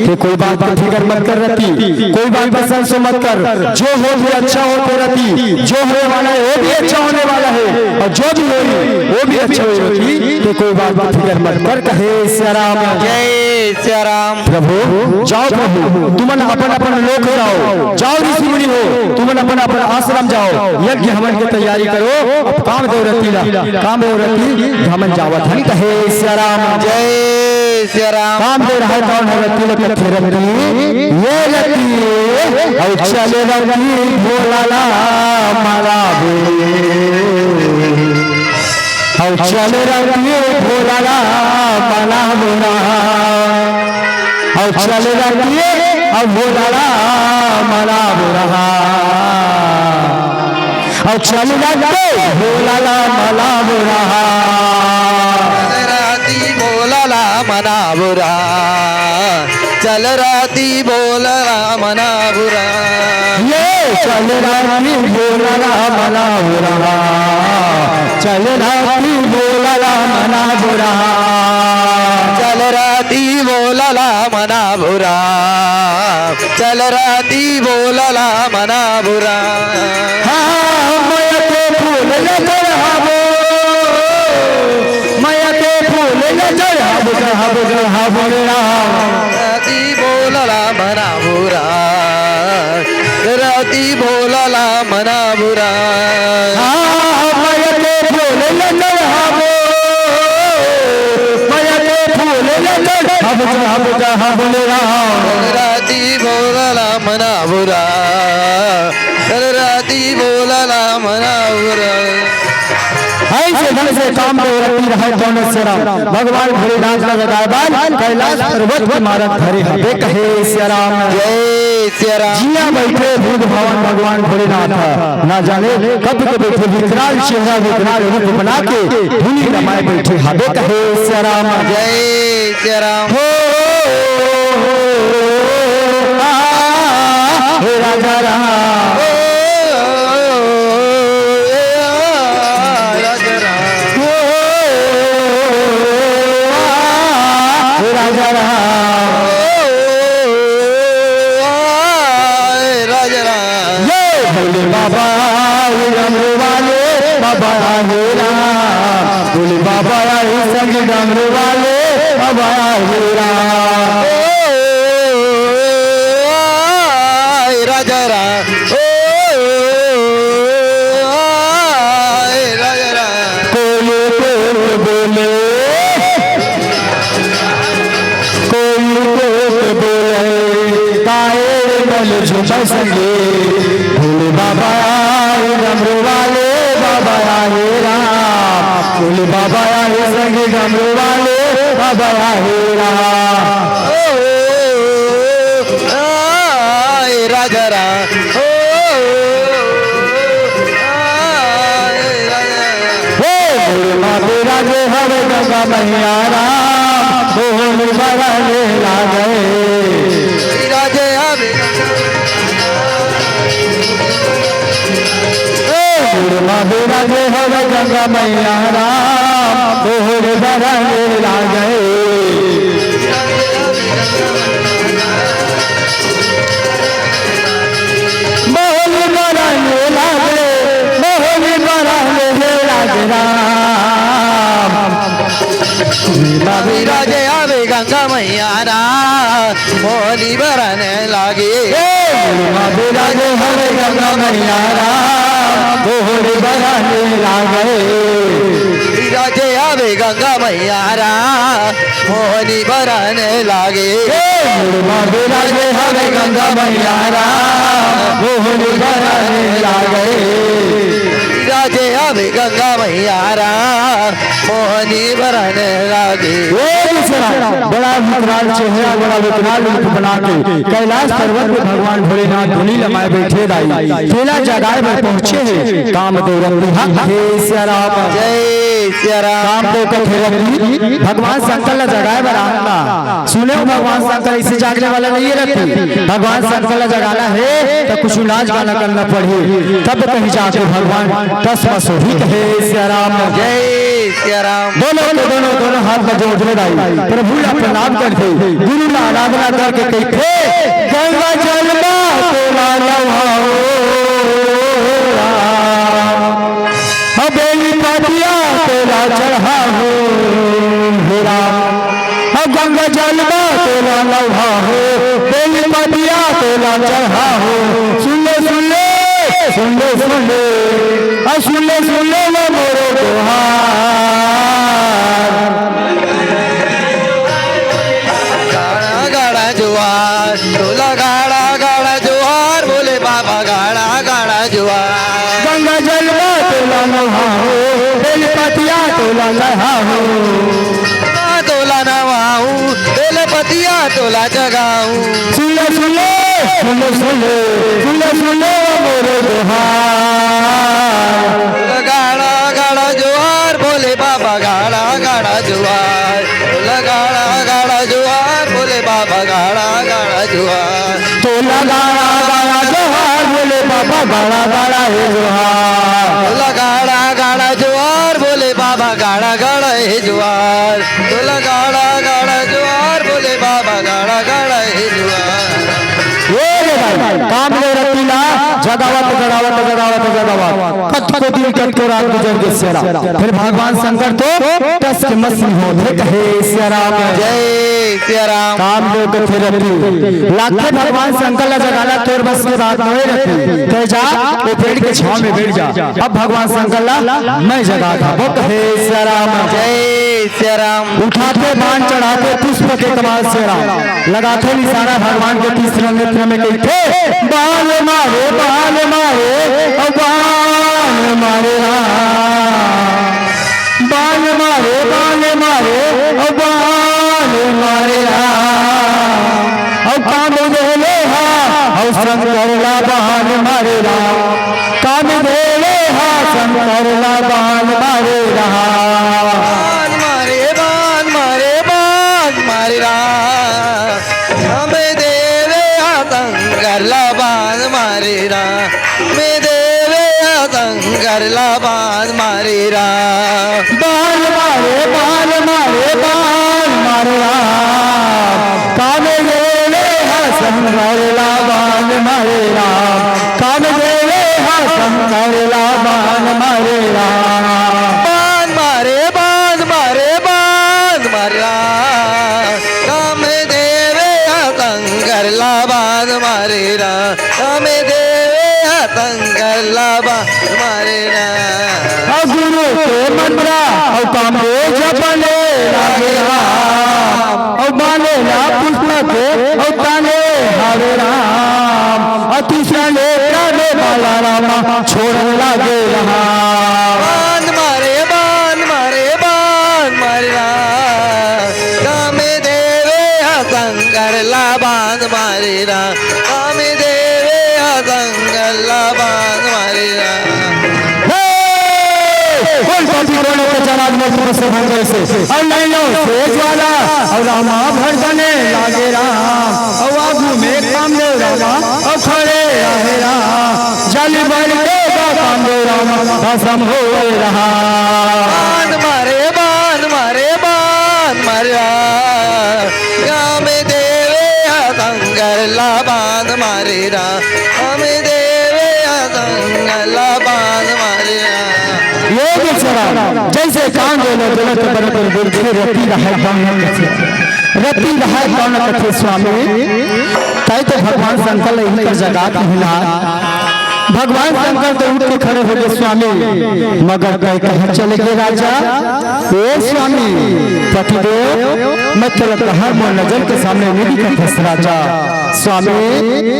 तैं कोई बात के फिकर मत कर रति, कोई बात ला संसो मत कर। जो हो भी अच्छा होथे रति, जो होने वाला हे वो भी अच्छा होने वाला हे, अउ जो भी होही वो भी अच्छा होही रति, तैं कोई बात के फिकर मत कर कहे सिया राम। जय सिया राम। प्रभु, जाव प्रभु, तुमन अपन अपन लोक जाव, जाव ऋषि मुनि हो, तुमन अपन अपन आश्रम जाव, यज्ञ हवन के तैयारी करव। अब कामदेव रति ला, कामदेव रति हमन जावत हन कहे सिया राम। जय सिया राम। कामदेव राहय तउन ह रति ला कथे रति, ये रति, अउ चल रति भोला ला मनाबो। अउ चल रति भोला ला मनाबो ना। अउ चल रति अउ भोला ला मनाबो ना। अउ चल रति भोला ला मनाबो ना। चल रति भोला ला मनाबो ना। चल रति भोला ला मनाबो ना। ये चल रति भोला ला मनाबो ना। चल रति भोला ला मनाबो ना। चल रति भोला ला मनाबो ना। चल रति भोला ला मनाबो ना। हाँ, मया के फूल ला चढ़ाबो। मया के फूल ला चढ़ाबो, चढ़ाबो, चढ़ाबो रे राम। रति भोला ला मनाबो ना। रति भोला ला मनाबो ना। हाँ, मया के फूल ला चढ़ाबो। मया के फूल ला चढ़ाबो, चढ़ाबो, चढ़ाबो रे राम। रति भोला ला मनाबो ना। रति भोला ला मनाबो ना। अइसे ढंग से कामदेव रति राहय तउन सिया राम, भगवान भोलेनाथ ला जगाए बर कैलाश पर्वत के मारग धरे हबे कहे सिया राम। जय सिया राम। जिहां बइठे बुद्ध भगवान, भगवान भोलेनाथ ना जाने कब के बइठे विकराल चेहरा, विकराल रूप बना के धुनी रमाए बइठे हबे कहे सिया राम। जय सिया राम। हो, हो, हो, हो, आ, हे राजा राम। हो, हो, हो, हो, आ, राजा राम। हो, हो, हो, हो, आ, हे राजा राम। हो, हो, हो, हो, आ, हे राजा राम। ये भोले बाबा, ये डमरू वाले बाबा, हे राम। भोले बाबा आए संग डमरू वाले बाबा, हे राम। ओ, आए राजा राम। ओ, आए राजा राम। कोई कोट बोले, कोई कोट बोले, काहे बल झुमर संगे। भोले बाबा आए डमरू वाले बाबा, हे राम। भोले बाबा आए संग डमरू वाले बाबा, हे राम। ओ, आए राजा राम। ओ, आए राजा राम। हे मोर माँ बिराजे हवे गंगा मैया राम, मोहन बरने लागे। बिराजे हवे ए, मोर माँ बिराजे हवे गंगा मैया राम, मोहन बरने लागे। मोहन बरने लागे, मोहन बरने लागे राम। माँ बिराजे हवे गंगा मैया राम, मोहन बरने लागे। ए, माँ बिराजे हवे गंगा मैया राम, मोहन बरने लागे। बिराजे हवे गंगा मैया राम, मोहन बरने लागे। ए, माँ बिराजे हवे गंगा मैया राम, मोहन बरने लागे। बिराजे हवे गंगा मैया राम मोहनी बरन लागे। ए दूसरा बड़ा विकराल चेहरा, बड़ा विकराल रूप बना के कैलाश पर्वत पे भगवान भोलेनाथ धुनी लमाए बैठे दाई। तेला जगाए बर पहुंचे हे कामदेव रति। हे सिया राम। जय सिया राम। कामदेव कथे रति, भगवान शंकर ला जगाए बर आना। सुने हो, भगवान शंकर ऐसे जागने वाला नहीं है रति। भगवान शंकर ला जगाना है तो कुछ नाच गाना करना पड़ही, तब कहीं जाके भगवान टस मस होही। हे सिया राम। जय सिया राम। दोनों के दोनों, दोनों हाथ में जोड़ दे दाई, प्रभु ला प्रणाम करथे, गुरु ला आराधना करके कहिथे, गंगा जल मा तोला नहाओ राम। अब बेली पतिया तोला चढ़ाओ हे राम। अब गंगा जल मा तोला नहाओ, बेली पतिया तोला चढ़ाओ। सुन ले, सुन ले, सुन ले, सुन ले, आ सुन ले, सुन ले वो मोरो दोहार। गाड़ा गाड़ा जुआर, तोला गाड़ा गाड़ा जुआर, बोले बाबा गाड़ा गाड़ा जुआर। गंगा जल मा तोला नहाओ, बेल पतिया तोला चढ़ाओ। तोला नवाऊं, बेल पतिया तोला जगाऊं। सुन ले, सुन ले, सुन ले, सुन ले, सुन ले, सुन ले वो मोरो दोहार। गाड़ा गाड़ा जुआर, बोले बाबा गाड़ा गाड़ा जुआर। तोला गाड़ा गाड़ा जुआर, बोले बाबा गाड़ा गाड़ा जुआर। तोला गाड़ा गाड़ा जुआर, बोले बाबा गाड़ा गाड़ा हे जुआर। तोला गाड़ा गाड़ा जुआर, बोले बाबा गाड़ा गाड़ा हे जुआर। तोला गाड़ा गाड़ा जुआर, बोले बाबा गाड़ा गाड़ा हे जुआर। ये ले भाई, काम ले रतिला, जगावत, जगावत, जगावत, जगावत। कतको दिन, कतको रात गुजर गे सिया राम। फिर भगवान शंकर तो टस के मस नहीं होत हे, कहे सिया राम। जय सिया राम। कामदेव कथे रति, लाखे भगवान शंकर ला जगाना तोर बस के बात नहीं रति। तैं जा, वो पेड़ के छांव में बैठ जा। अब भगवान शंकर ला मैं जगाथंव, कहे सिया राम। जय सिया राम। उठाथे बाण चढ़ाथे पुष्प के कमाल सिया राम। लगाथे निशाना भगवान के तीसरा नेत्र में, कहिथे, बाण मारे, बाण मारे, ओ बाण मारे राम। बाण मारे, बाण मारे, ओ बाण मारे राम। ओ कामदेव ले हा, ओ शंकर ला बाण मारे राम। कामदेव ले हा, शंकर ला बाण मारे राम। बाण मारे, बाण मारे, बाण मारे राम। कामदेव हा शंकर ला बाण मारे राम। कामदेव हा शंकर ला बाण मारे राम। बाण मारे, बाण मारे, बाण मारे राम। कामदेव हा शंकर ला बाण मारे राम। कामदेव हा शंकर ला बाण मारे राम। बाण मारे, बाण मारे, बाण मारे राम। कामदेव हा शंकर ला बाण मारे राम। कामदेव हा शंकर ला बाण मारे राम। अउ गुरु के मंत्र अउ कामदेव जपने लागे राम। अउ बाने ला पुस्तक अउ ताने हवे राम। अउ तीसरा नेत्र में बाला राम छोड़न लागे राम। बाण मारे, बाण मारे, बाण मारे राम। कामदेव हा शंकर ला बाण मारे राम। कामदेव हा शंकर ला बाण मारे राम। हे! कोन पापी कोन अत्याचार आज मोर ऊपर से भंग करे से? अउ नैनो से ज्वाला, अउ रामा भड़कने लागे राम। अउ आगू में कामदेव रामा, अउ खड़े आहे राम। जाली बन के बा कामदेव रामा, भस्म होए राम। बाण मारे, बाण मारे, बाण मारे राम। कामदेव हा शंकर ला बाण मारे राम। कामदेव हा शंकर ला बाण मारे राम। ये बेचारा जैसे कामदेव ला जलत बरत बुद्धि रति रहै बाण कथे। रति रहै बाण कथे स्वामी। तैं तो भगवान शंकर ला इही कर जगात नहीं ला। भगवान शंकर तो उठ के खड़े हो गए, स्वामी, मगर तैं कहाँ चले गए राजा? ए स्वामी, पतिदेव, मैं तोला कहाँ मोर नजर के सामने नहीं दिखत हस राजा। स्वामी,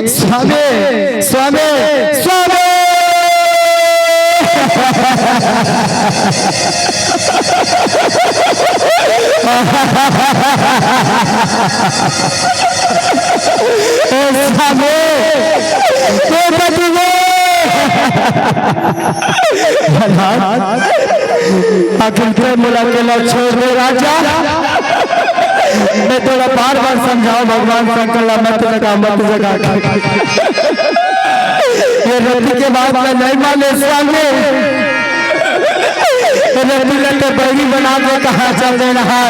स्वामी, स्वामी, स्वामी। ए सामने, ए बटुए। आखिर ते मोला अकेला छोड़ दे राजा। मैं तोला बार बार समझाओ, भगवान शंकर ला मत जगा, मत जगा। ये रति के बात ला नहीं माने स्वामी। ये रति ला ते बैरी बना के कहा चल दे रहा।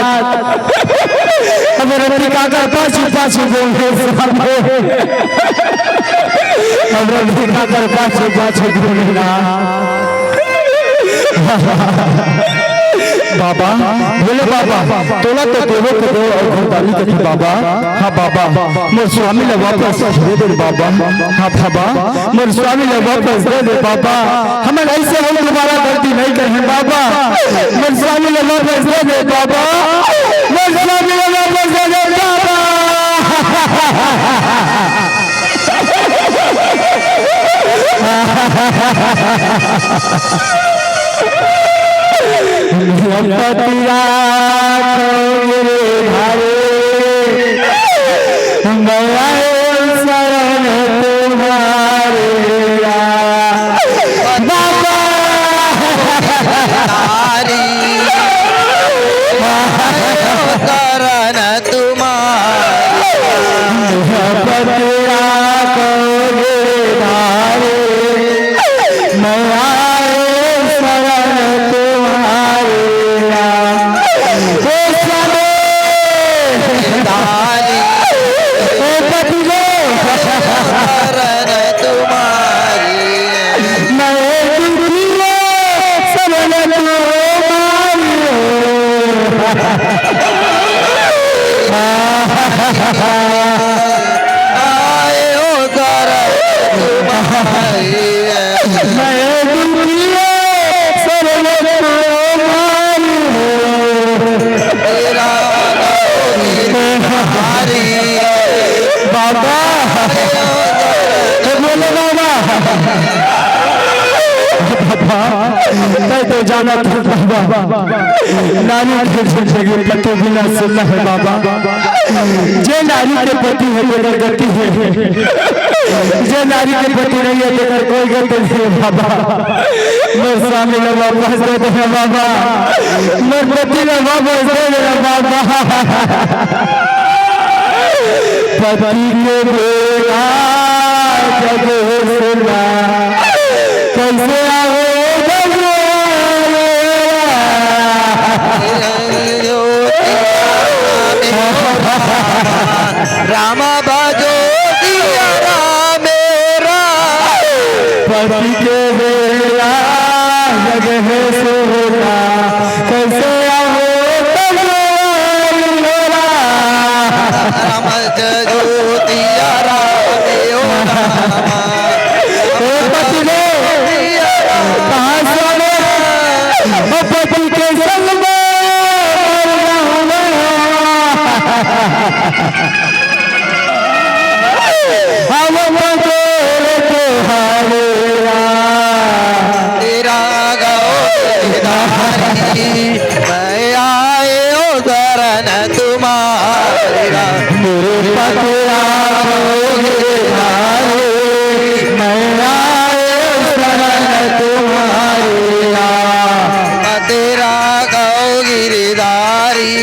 अब रति काकर पाछू पाछू बोल रहे सामने। अब रति काकर पाछू पाछू बोल रहा। बाबा, बोले बाबा, तोला तो देवो के देव अउ घरदारी कथे बाबा। हाँ बाबा, मोर स्वामी ला वापस दे दे बाबा। हाँ बाबा, मोर स्वामी ला वापस दे दे बाबा। हमन ऐसे अउ दोबारा गलती नहीं करहे बाबा। मोर स्वामी ला वापस दे दे बाबा। मोर स्वामी ला वापस दे दे बाबा। पति राखो गिरधारी, मैं आयो शरण तुम्हारे। बाबा। हरि, मैं आयो शरण तुम्हारे। पति राखो गिरधारी, मैं आए शरण तुम्हारे राम। ओ स्वामी। धारी। ओ पति देव। शरण तुम्हारी। मैं दुखी हूँ, शरण तुम्हारी। आए ओ शरण तुम्हारी। मैं दुखिया शरण तुम्हारी। तेरा नाम गिरधारी। बाबा, हे बोलो बाबा। बाबा, मैं तो जाना था बाबा। नारी के जिंदगी पति बिना सुन्न हे बाबा। जे नारी के पति हे, तेकर गति हे। जे नारी के पति नहीं हे, तेकर कोई गति नहीं हे बाबा। मोर स्वामी ला वापस दे दे बाबा। मोर पति ला वापस दे दे बाबा। पति के बेटा जग सुना, कैसे आवे भगवान। राम बाजो दिया राम राम। पति के बेटा जग है सोना, कैसे आवे भगवान। राम बाजो दिया राम ओ राम। ओ पति देव, कहाँ से आवे? ओ पति के संग में मर जाऊंगा। हम बटोर तुम्हारे राम। तेरा गौ गिरधारी, मैं आए ओ शरण तुम्हारे राम। मेरे पति राम गिरधारी, मैं आए ओ शरण तुम्हारे राम। तेरा गौ गिरधारी,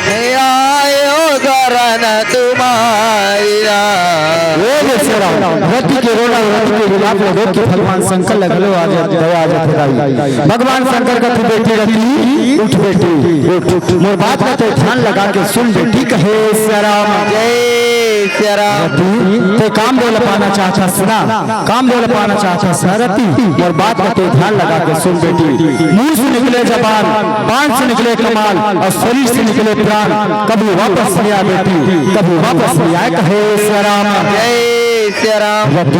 हे आयो शरण तुम्हारी राम। ओ बेचारा, रति के रोना, रति के विलाप ल देख के भगवान शंकर ल घलो आ जा, दया आ जाथे दाई। भगवान शंकर कथे, "बेटी रति, उठ बेटी, उठ। मोर बात ल ते ध्यान लगा के सुन बेटी," कहे सिया राम। जय सिया राम। रति, ते कामदेव ल पाना चाहत हस ना? कामदेव ल पाना चाहत हस ना रति? मोर बात ल ते ध्यान लगा के सुन बेटी। मुंह से निकले जबान, बाण से निकले कमान अउ शरीर से निकले प्राण, कभी वापस नहीं आए बेटी, कभी वापस नहीं आए, कहे सिया राम। जय सिया राम। रति,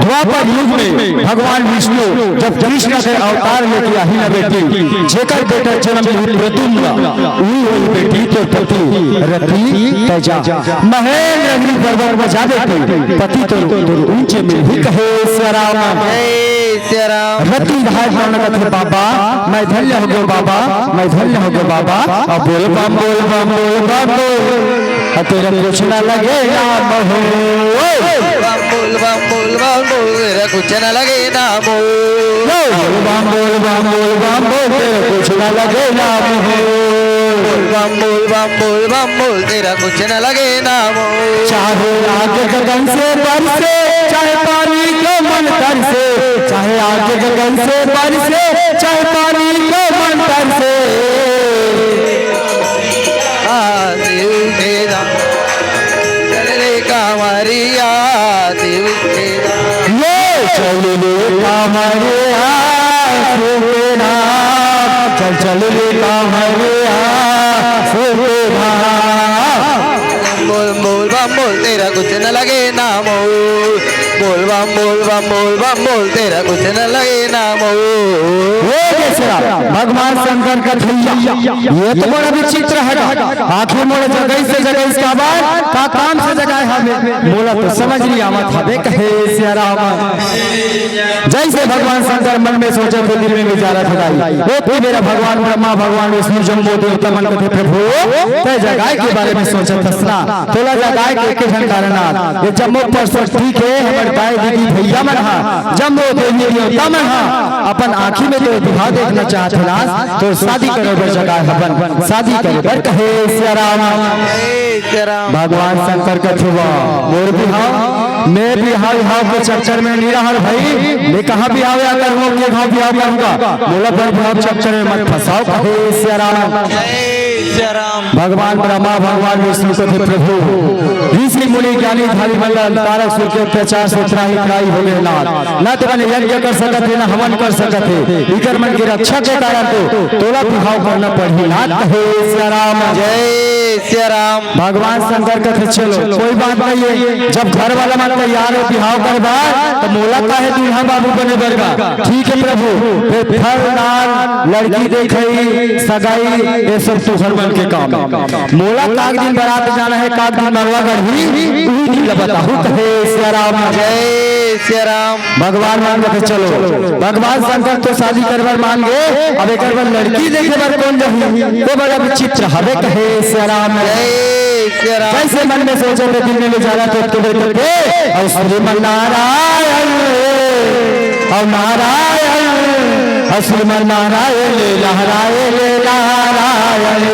द्वापर युग में भगवान विष्णु जब कृष्ण के अवतार लेके आही ना बेटी, जेकर बेटा जनम लिही प्रद्युम्न, उही होही बेटी तोर पति। रति, तैं जा, महेंद्र गिरी पर्वत में जा बेटी, पति तोर ऊंचे मिलही, कहे सिया राम। जय तेरा रति भाई मन कथे बाबा, मैं धन्य हो गयो बाबा, मैं धन्य हो गयो बाबा। अब बोल बम बोल बम बोल बम बोल, अब तेरा कुछ ना लगे नाम हो। बम बोल बम बोल बम बोल, तेरा कुछ ना लगे नाम हो। बोल बम बोल बम बोल बम बोल, तेरा कुछ ना लगे नाम हो। बोल बम बोल बम बोल बम बोल, तेरा कुछ ना लगे नाम हो। चाहे आग गगन से बरसे, चाहे पानी को मन तरसे, चाहे आग गगन से बरसे, चाहे पानी को मन तरसे। आ, शिव के धाम। चल रे कांवरिया, शिव के धाम। ये चल रे कांवरिया, शिव के धाम। चल, चल रे कांवरिया, शिव के धाम। बोल, बोल, बम बोल, तेरा कुछ न लगे नाम हो। बोल बम बोल बम बोल बम बोल, तेरा कुछ न लगे नाम हो। हे बेसरा, भगवान शंकर का थैया, ये तो बड़ा विचित्र है। आखिर मोला जगाइस से जगाइस काबर, का काम से जगाए हवे, मोला तो समझ नहीं आवत हवे, कहे सिया राम। जैसे भगवान शंकर मन में सोचथे, दिल में विचारथे, ओतके बेरा भगवान ब्रह्मा, भगवान विष्णु, जम्मो देवता मन कथे, प्रभु, तैं जगाए के बारे में सोचत हस ना, तोला जगाए के एक ठन कारण आय, ये जम्मो परसों ठीक हे, हमर दाई दीदी भैया मन हा, जम्मो देवी देवता मन हा, अपन आँखी में तोर बिहाव देखना चाहत हे ना, तोर शादी करे बर जगाए हवन, शादी करे बर कहे सिया राम। भगवान शंकर कथे, वाह, मोर बिहाव, मैं बिहाव, बिहाव के चक्कर में नहीं रहूं भाई, मैं कहाँ बिहाव या करूंगा, के घाव बिहाव करूंगा, मोला बर बिहाव चक्कर में मत फंसाओ, कहे सिया राम। भगवान ब्रह्मा, भगवान विष्णु कथे, प्रभु, ऋषि मुनि ज्ञानी ध्यानी मन ला तारक सुर के अत्याचार से त्राही त्राही हो गए नाथ, न तो मन यज्ञ कर सकत हे, न हवन कर सकत हे, इकर मन के रक्षा के कारण तो तोला बिहाव करना पड़ही नाथ, कहे सिया राम। जय सिया राम। भगवान शंकर कथे, चलो, कोई बात नहीं है, जब घर वाला मन तैयार हो बिहाव करबा, तो मोला काहे दूल्हा बाबू बने बरगा? ठीक है प्रभु, फिर फल दान, लड़की देखई, सगाई, ये सब तुहर मन के काम। मोला काग दिन बारात जाना है, काग दिन मरवा गढ़ी, उही दिन ला बताहू, कहे सिया राम। जय सिया राम। भगवान मन कथे, चलो, भगवान शंकर तो शादी करे बर मान गे, अब एकर बर लड़की देखे बर कोन जाही? ये बड़ा विचित्र हवे, कहे सिया राम। जय सिया राम। जैसे मन में सोचथे, दिल में विचारथे, ओतके बेर कथे, अउ श्रीमन नारायण, अउ नारायण, अउ श्रीमन नारायण, नारायण, नारायण।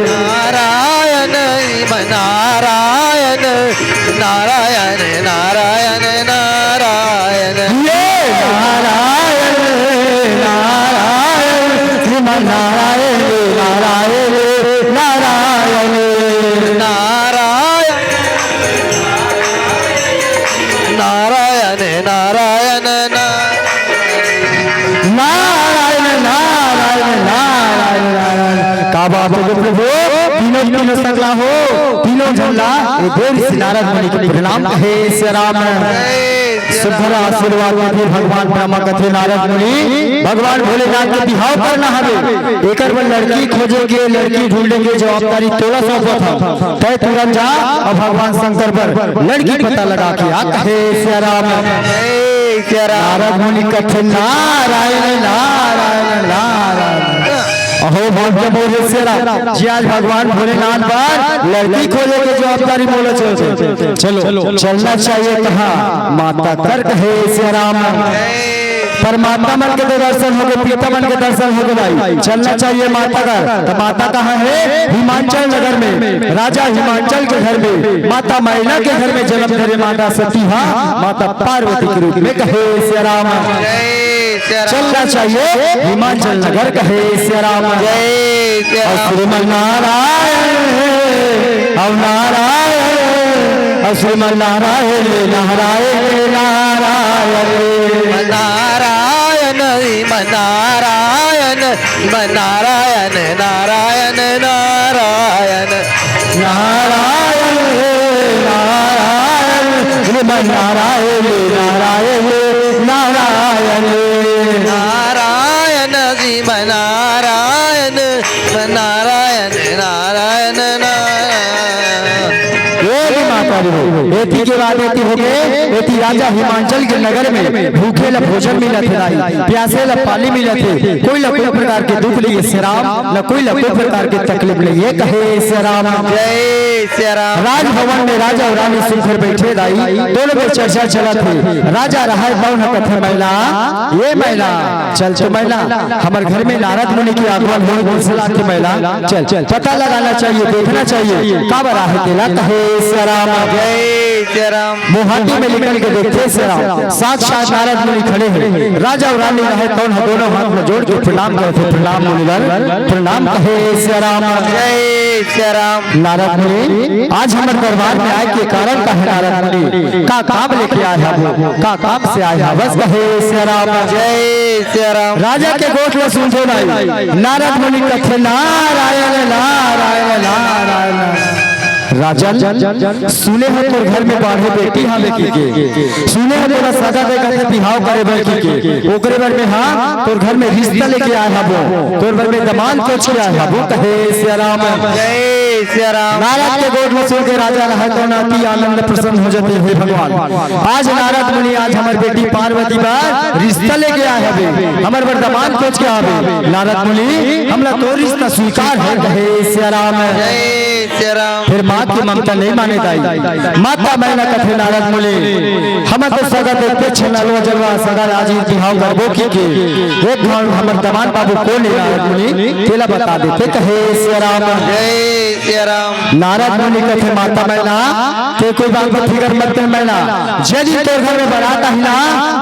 नारायण, नारायण। नारायण, नारायण, नारायण। ये नारायण, नारायण, श्रीमन नारायण, नारायण, नारायण। नारायण, नारायण, नारायण, ना- नारायण, नारायण, नारायण, नारायण। का बात हे प्रभु, तीनों तीनों सकला हो, तीनों झन ला ए देव ऋषि नारद मुनि के प्रणाम कहे सिया राम। सुघर आशीर्वाद देथे भगवान ब्रह्मा कथे नारद मुनि, भगवान भोलेनाथ के बिहाव करना हवे, एकर बर लड़की खोजे के, लड़की ढूंढे के जवाबदारी तोला सौंपत हंव। तैं तुरंत जा अउ भगवान शंकर बर लड़की पता लगा के आ, कहे सिया राम। जय सिया राम। नारद मुनि कथे, नारायण, नारायण, नारायण। अहो भाग्य मोरे सिया राम, जे आज भगवान भोलेनाथ बर लड़की खोजे के जवाबदारी मोला चल, चलो, चलना चाहिए कहाँ? माता कर, कहे सिया राम। पर माता मन के तो दर्शन हो गे, पिता मन के दर्शन हो गे भाई, चलना चाहिए माता कर। तो माता कहाँ हे? हिमांचल नगर में, राजा हिमांचल के घर में, माता मैना के घर में जन्म धरे माता सती हा, माता पार्वती के रूप में, कहे सिया राम। जय सिया राम। चलना चाहिए हिमांचल नगर, कहे सिया राम। जय सिया राम। श्रीमन नारायण, अउ नारायण, अउ श्रीमन नारायण, नारायण, नारायण। नारायण, श्रीमन नारायण, श्रीमन नारायण, नारायण, नारायण। नारायण हे नारायण, श्रीमन नारायण, नारायण हे नारायण। नारायण, श्रीमन नारायण, नारायण, नारायण, नारायण। ये भी माता एती के बाद एती होगे, एती राजा हिमांचल के नगर में भूखे ला भोजन मिलत हे दाई, प्यासे ला पानी मिलत हे, कोई ला कोई प्रकार के दुख नहीं हे श्री राम, न कोई ला कोई प्रकार के तकलीफ नहीं हे, कहे श्री राम। जय श्री राम। राजभवन में राजा अउ रानी सुनकर बैठे दाई, दोनों में चर्चा चलत हे। राजा रहय तौन ह कथे मैना, ये मैना, चल तो मैना, हमर घर में नारद मुनि के आगमन होय, दूसरा के मैना, चल, चल, पता लगाना चाहिए, देखना चाहिए, का बर आहे तेला, कहे श्री राम। जय श्री राम। मोहाटी में निकल के देखथे श्री राम, साक्षात नारद मुनि खड़े हे। राजा अउ रानी रहय तौन ह दोनों हाथ में जोड़ के प्रणाम करथे, प्रणाम मुनिवर, प्रणाम कहे श्री राम। जय श्री राम। नारद मुनि, आज हमर दरबार में आए के कारण का हे नारद मुनि? का काम लेके आए हवस? का काम से आए हवस? कहे श्री राम। जय श्री राम। राजा के गोठ ला सुनथे दाई, नारद मुनि कथे, नारायण, नारायण, नारायण। राजन, सुने हँव तोर घर में बाढ़े बेटी हावे कहिके, सुने हँव तोला सगा देखत हे बिहाव करे बर कहिके, ओकरे बर में हा तोर घर में रिश्ता लेके आए हवों, तोर बर में दमांद खोज के आए हवों, कहे श्री राम। जय श्री राम। नारद के गोठ ला सुन के राजा रहय तौन अति आनंद प्रसन्न हो जाथे, हे भगवान, आज नारद मुनि आज हमर बेटी पार्वती बर रिश्ता लेके आए हवे, हमर बर दमांद खोज के आवे। नारद मुनि, हमला तोर रिश्ता स्वीकार हे, कहे श्री राम। जय श्री राम। फिर माँ के ममता नहीं माने दाई, माता मैना कथे नारद मुनि, हमर तो सगा देखते छे नलवा जलवा, सगा राजी बिहाव करबो कहिके, एक घाव हमर दमांद बाबू कोन हे नारद मुनि, तेला बता देते, कहे श्री राम। जय श्री राम। नारद मुनि कथे, माता मैना, ते कोई बात पर फिकर मत कर मैना, जे दिन तोर घर में बारात आही ना,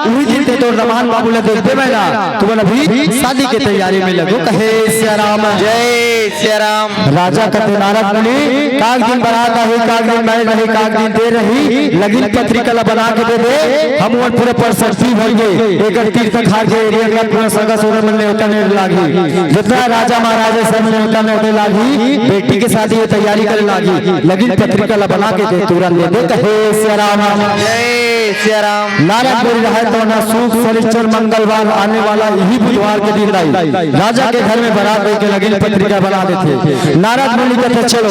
उही दिन ते तोर दमांद बाबू ला देखबे मैना, तुमन अभी शादी के तैयारी में लगो, कहे श्री राम। जय श्री राम। राजा कथे नारद मुनि, काग दिन बारात आही, काग दिन मैना रही, काग दिन देर रही, लगिन पत्रिका ला बना के दे दे, हम ओमन पूरा परसरती भर के एकर तीर तखार के area के पूरा सगा सोदर मन नेवता नेवता लागही, जितना राजा महाराजा सब नेवता नेवता लागही, बेटी के शादी के तैयारी करे लागही, लगिन पत्रिका ला बना के दे, तुरंत दे दे, कहे श्री राम। जय श्री राम। नारद मुनि रहय तौन ह सुख शनिचर मंगलवार आने वाला इही बुधवार के दिन दाई, राजा के घर में बारात लेके लगिन पत्रिका बना देथे। नारद मुनि कथे, चलो,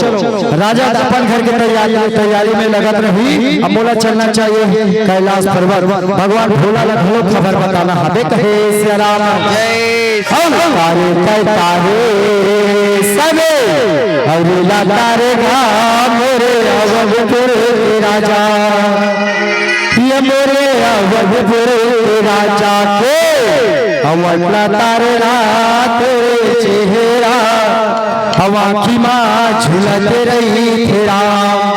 राजा अपन घर के तैयारी, तैयारी में लगत रही, अब मोला चलना चाहिए कैलाश पर्वत, भगवान भोला ला घलो खबर बताना हवे, कहे श्री राम। जय श्री राम। तारे तय तारे सबे, अउ ला तारे गा मोरे अवधपुर के राजा, ये मोरे अवधपुर के राजा के, अवध ला तारे ला तोरे चेहरा, हम आँखी मा झुलत रहिथे राम।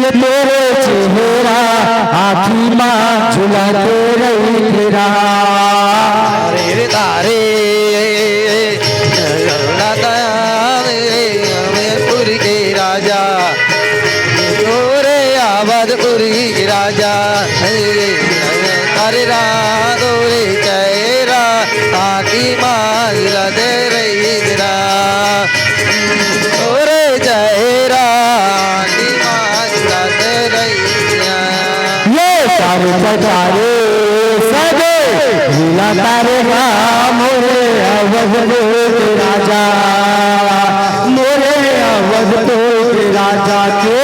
ये तोरे चेहरा आँखी मा झुलत रहिथे राम। तारे रे तारे, अवधपुर के राजा, तोरे अवधपुर के राजा, तारे रा तोरे चेहरा आँखी मा झुलत रहिथे राम। तोरे चेहरा आँखी मा झुलत रहिथे राम। ये तारे तारे सबे, झूला तारे गा मोरे अवधपुर के राजा, मोरे अवधपुर के राजा के,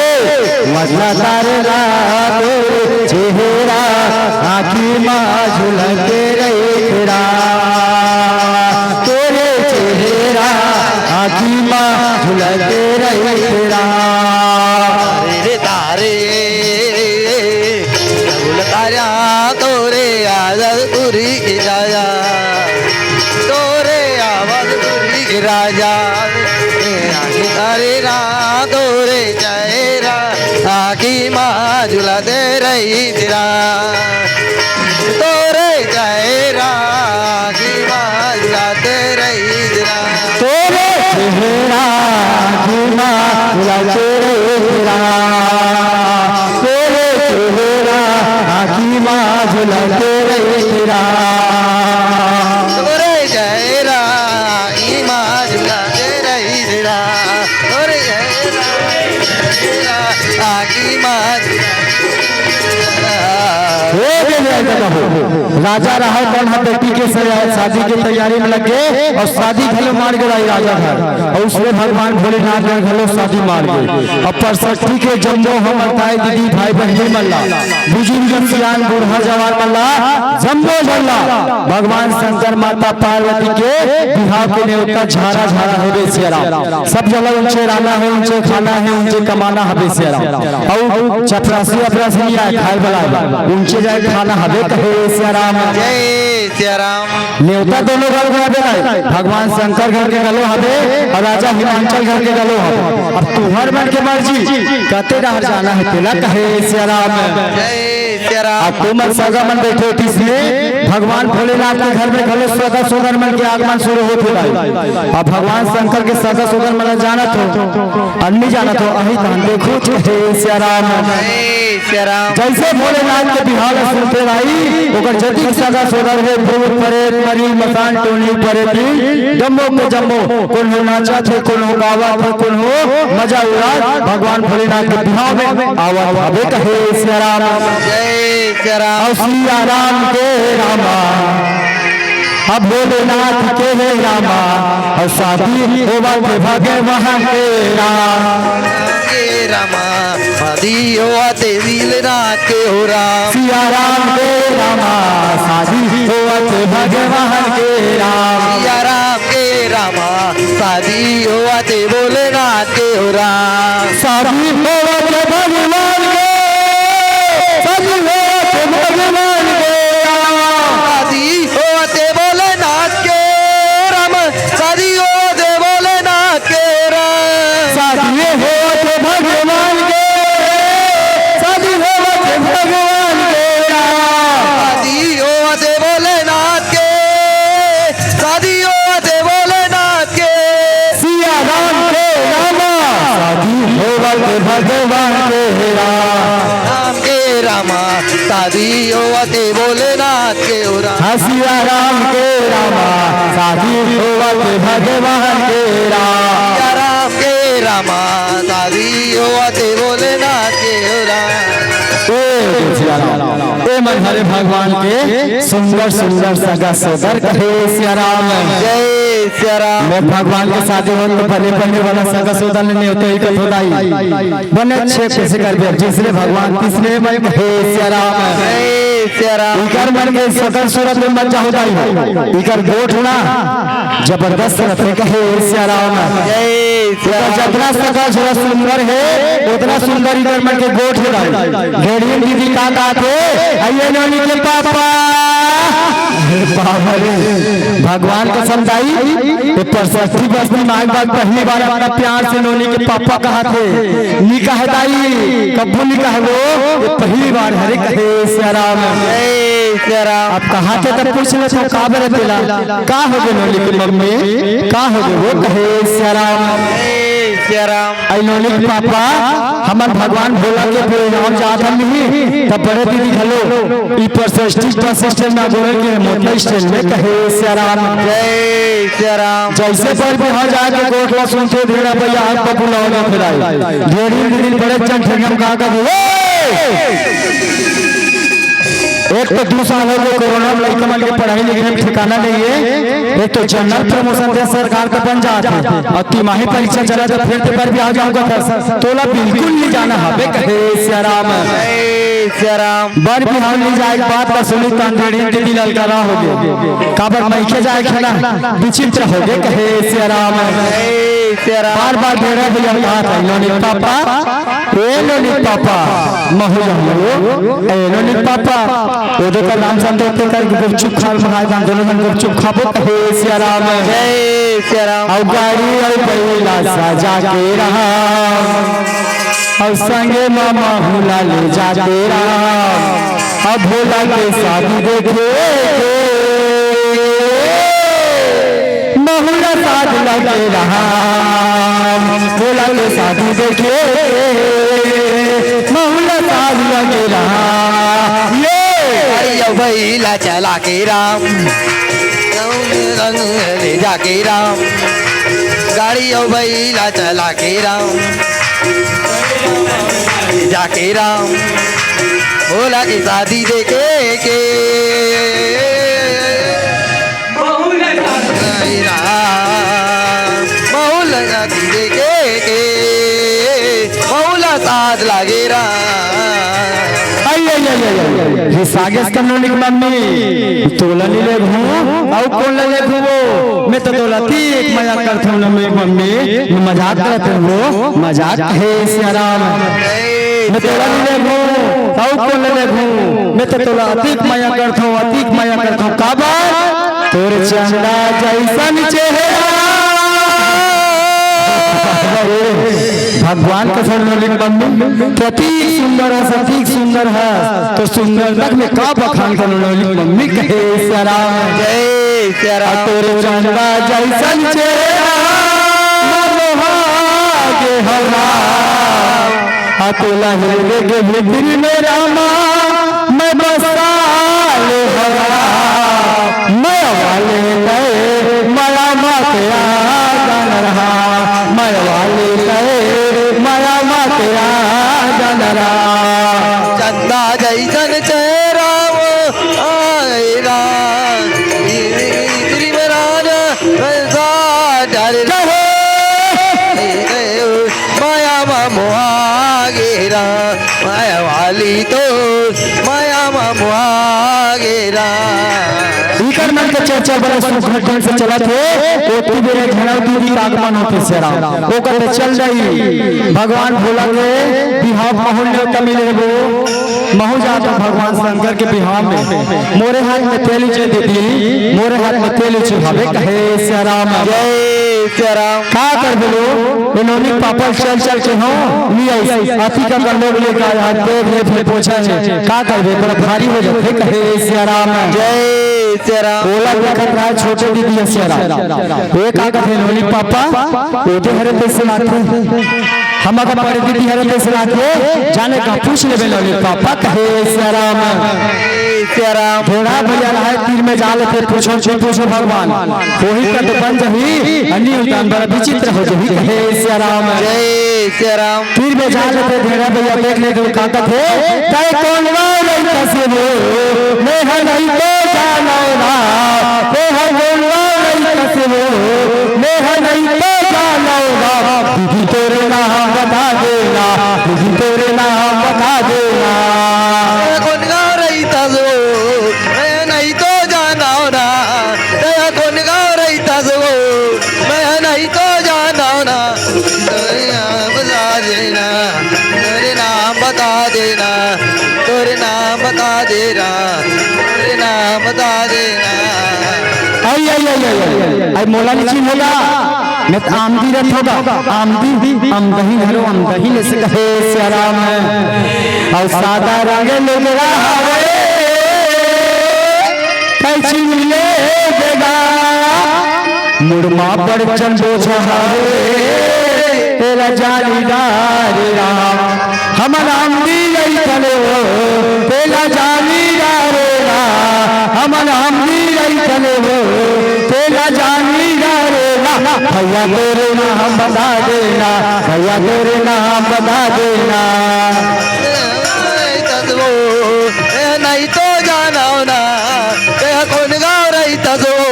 मजा तारे ला तोरे चेहरा आँखी मा झुलत रहिथे राम। तोरे चेहरा आँखी मा झुलत रहिथे राम। रे तारे, झूला तारे तोरे अवधपुर के राजा, तोरे अवधपुर के राजा, तारे रा तोरे चेहरा आँखी मा झुलत रहिथे राम। तोरे चेहरा आँखी मा झुलत रहिथे राम। तोरे चेहरा आँखी मा झुलत रहिथे राम। तोरे चेहरा आँखी मा झुलत रहिथे राम। तोरे चेहरा आँखी मा झुलत रहिथे राम। तोरे चेहरा आँखी मा झुलत रहिथे राम। तक हो। राजा रहा कोन ह बेटी के सया-, शादी के तैयारी में लग गे अउ शादी घलो मार गे राजा घर। अउ उसने भगवान भोलेनाथ घर घलो शादी मार गे। अब परसठी के जम्मो हमर दाई दीदी भाई बहिनी मन ला, बुजुर्ग सियान बूढ़ा जवान मन ला, जम्मो झन ला भगवान शंकर माता पार्वती के बिहाव के नेवता झारा झारा हवे सियाराम। सब जगह उनसे रहना है, उनसे खाना है, उनसे कमाना हवे सियाराम। अउ चपरासी अपरासी नहीं आए खाए वाला है, उनसे जाए खाना हवे कहे सियाराम। जय सियाराम। नेवता दोनों घर में हवे नहीं, भगवान शंकर घर के घलो हवे अउ राजा हिमांचल घर के घलो हवे। अब तुहर मन के मर्जी, कते डहर जाना है तेला कहे सियाराम। जय सियाराम। अब तुमन सगा मन बैठे हो, इसमें भगवान भोलेनाथ के घर में घलो सगा सोदर मन के आगमन शुरू होथे भाई। अब भगवान शंकर के सगा सोदर मन जानत हो, अन्नी जानत हो, अही तहन देखो हे सियाराम। जय सियाराम। जैसे भोलेनाथ के बिहाव ला सुनथे भाई, ओकर जतिक सगा सोदर हे, भूत, प्रेत, मरी, मसान, टोनी, परेती, जम्मो के जम्मो, कोनो नाचत हे, कोनो गावत हे, कोनो मजा उड़ात, भगवान भोलेनाथ के बिहाव में आवत हवे कहे सियाराम। जय सियाराम। अउ सियाराम के रामा, अब भोलेनाथ के हे रामा, अउ शादी होवत भगवान के राम। के रामा, शादी होवत भोलेनाथ के हो राम। सियाराम के रामा, शादी होवत भगवान के राम। सियाराम के रामा, शादी होवत भोलेनाथ के हो राम। शादी होवत भगवान के, शादी होवत भगवान के राम। शादी होवत भोलेनाथ के राम, शादी होवत भोलेनाथ के राम। शादी होवत भगवान के, शादी होवत भगवान के राम। शादी होवत भोलेनाथ के, शादी होवत भोलेनाथ के। सिया राम के रामा, शादी होवत भगवान के राम। राम के रामा, शादी होवत भोलेनाथ के हो राम। हाँ, सिया राम के रामा, शादी होवत भगवान के राम। सिया राम के रामा, शादी होवत भोलेनाथ के हो राम। ए, सिया राम, ए मन हरे भगवान के सुंदर सुंदर सगा सोदर कहे सिया राम। जय सिया राम। मैं भगवान के शादी हो तो बने बने वाला सगा सोदर ने नहीं होते ही कथो दाई। बने अच्छे अच्छे से कर दे, जिसने भगवान किसने मैं कहे सिया राम। जय सिया राम। इकर मन के सकल सूरत में मत जाओ दाई। इकर गोठ ना जबरदस्त रथे कहे सिया राम। जय सिया इकर राम। जतना सगा सूरत सुंदर है, उतना सुंदर इकर मन के गोठ है दाई। ढेढ़ियन दीदी का कहत हे, आइए नोनी के पापा। हे बाबा रे, भगवान कसम दाई, ये परसठी बस्ती माई बाप पहली बार अपना प्यार से नोनी के पापा कहत हे। नी कहे दाई, कब्बू नी कहे वो, ये पहली बार हरे कहे सिया राम। जय सिया राम। अब कहत हे तब पूछ ले तो का बरे तेला, का हो गे नोनी के मम्मी, का हो गे वो कहे सिया राम। जय सिया राम। आई नोनी के पापा, हमर भगवान भोला के परिणाम जात हन नहीं, तब बड़े दीदी घलो, ई परसठी बस स्टैंड ना बोले के मोटला स्टैंड में कहे सिया राम। जय सिया राम। जैसे पर बिहार जाके गोठ ला सुनथे, ढेढ़ा भैया हाथ पर बुलाओ ना फिराई। ढेढ़ी दीदी बड़े जन ठेंगम का कर दे। एक तो दू साल हो गे कोरोना में लइका मन के पढ़ाई लिखाई में ठिकाना नहीं है, एक तो जनरल प्रमोशन दे सरकार तो बन जात हे, अउ तिमाही परीक्षा चला तो फिर ते बर बिहाव जाहूं कथे, तोला बिल्कुल नहीं जाना हवे कहे सिया राम। जय सिया राम। बर बिहाव नहीं जाए के बात ला सुनी त अंधेड़ी के दिल अलगरा हो गे, काबर मइके जाए के ना विचित्र हो गे कहे सिया राम। जय सिया राम। बार बार ढेढ़ा भैया कहत हे नोनी पापा, ए नोनी पापा, महू जाहूं, ए नोनी पापा, ओदे का नाम संतोष के कर गुपचुप खा मंगाए, हम दोनों जन गुपचुप खाबो कहे सिया राम। जय सिया राम। अउ गाड़ी अउ बइला सजा के रहा, अउ संगे म महू ला ले जाके रहा, अउ भोला के शादी देखे के। महू ला साध लगे राम, भोला के शादी देखे, महू ला साध लगे राम। ये गाड़ी अउ बइला चला के राम, ले जाके राम, गाड़ी अउ बइला चला के राम, ले जाके राम। भोला के शादी देखे के। बहू ला साथ लागे राम, बहू ला शादी देखे के, बहू ला साथ लागे राम। आई, आई, आई, आई, आई। हे सागे स्तंभ नोनी के मम्मी, तोला नी लेगहूँ, अउ कोन ला लेगहूँ वो? मैं तो तोला अतिक मया करथँव नोनी के मम्मी, मैं मजाक करथँव वो, मजाक हे सियाराम। मैं तोला नी लेगहूँ, अउ कोन ला लेगहूँ? मैं तो तोला अतिक मया करथँव, अतिक मया करथँव। काबर? तोर चंदा जइसन चेहरा। भगवान कसम नोनी के मम्मी, तैं अतिक सुंदर हस, अतिक सुंदर हस। तोर सुंदरता के मैं का बखान करँव नोनी के मम्मी, कहे सियाराम। जय सियाराम। तोर चंदा जइसन चेहरा, मनोहा गे हरा। आ तोला हृदय के भीतरी में रामा, मैं बसा ले हरा। मया वाली तैं, मया मा के आ जान रहा। मया वाली तैं, मया मा के आ जान रहा। चंदा जइसन चेहरा वो आए राम, इमरान रजा डर कहे। मया मा मोहा गे राम, मया वाली तो मया मा मोहा गे राम। इकर मन के चर्चा बड़ा सुघर ढंग से चलत हे। ओती बेरा घनौ दीदी के आगमन होथे सियाराम। ओकर ले चल जाई भगवान भोला के बिहाव, महू नेवता मिले हे वो। महू जात हँव भगवान शंकर के बिहाव में। मोरे हाथ में तेल उचे दीदी, मोरे हाथ में तेल उचे हवे, कहे सियाराम। जय सियाराम। का करबे वो? ए नोनी के पापा चल चल के हव, नी आइस। अतिक अकन लोग लेके आए हन, देख ले फेर पोछा हे। का करबे, बड़ा भारी हो जाथे, कहे सियाराम। जय सियाराम। ओला देखत रहा छोटे दीदी हे सियाराम। ए का कथे नोनी के पापा, ओदे हरे तइसे लागथे। हमर बड़े दीदी हरे तइसे लागथे, जाने का पूछ लेबे नोनी के पापा, कहे सियाराम। सियाराम। ढेढ़ा भैया रहय तीर में जा लेथे, पूछो जी पूछो भगवान। ओही कद बन जही, अन्नी उतान बड़ा विचित्र हो जही, कहे सियाराम। जय सियाराम। तीर में जा लेथे ढेढ़ा भैया, देख लेथे का कथे, तैं कोन गाँव रहिथस वो, मैं ह नहीं तो जानव ना, तैं ह कोन गाँव रहिथस वो, मैं ह नहीं तो जानव ना। दीदी तोरे नाम बता देना, दीदी तोरे नाम बता देना। कोन गाँव रहिथस वो, मैं नहीं तो जानव ना। तैं कोन गाँव रहिथस वो, मैं नहीं तो जानव ना। तोरे नाम बता देना, तोरे नाम बता देना, तोरे नाम बता देना, तोरे नाम बता देना। आई, आई, आई, आई, आई, आई, मोला नी चिन्होगा। मैं तो आमदी रथ होगा, आमदी, आमदही हरो, आमदही ले से कहे सियाराम। अउ सादा रंग लुगरा हवे, कैची मिले देगा। मुड़मा बड़ चंदो छहावे, तेरा जानी डारे राम। हमन आमदी रहिथन वो, तेला जानी डारे ना। हमन आमदी रहिथन वो, तेला जानी डारे ना। भैया तोरे नाम बता देना, भैया तोरे नाम बता देना। ए, नहीं तो जानव ना, ए, कोन गाँव रहिथस वो,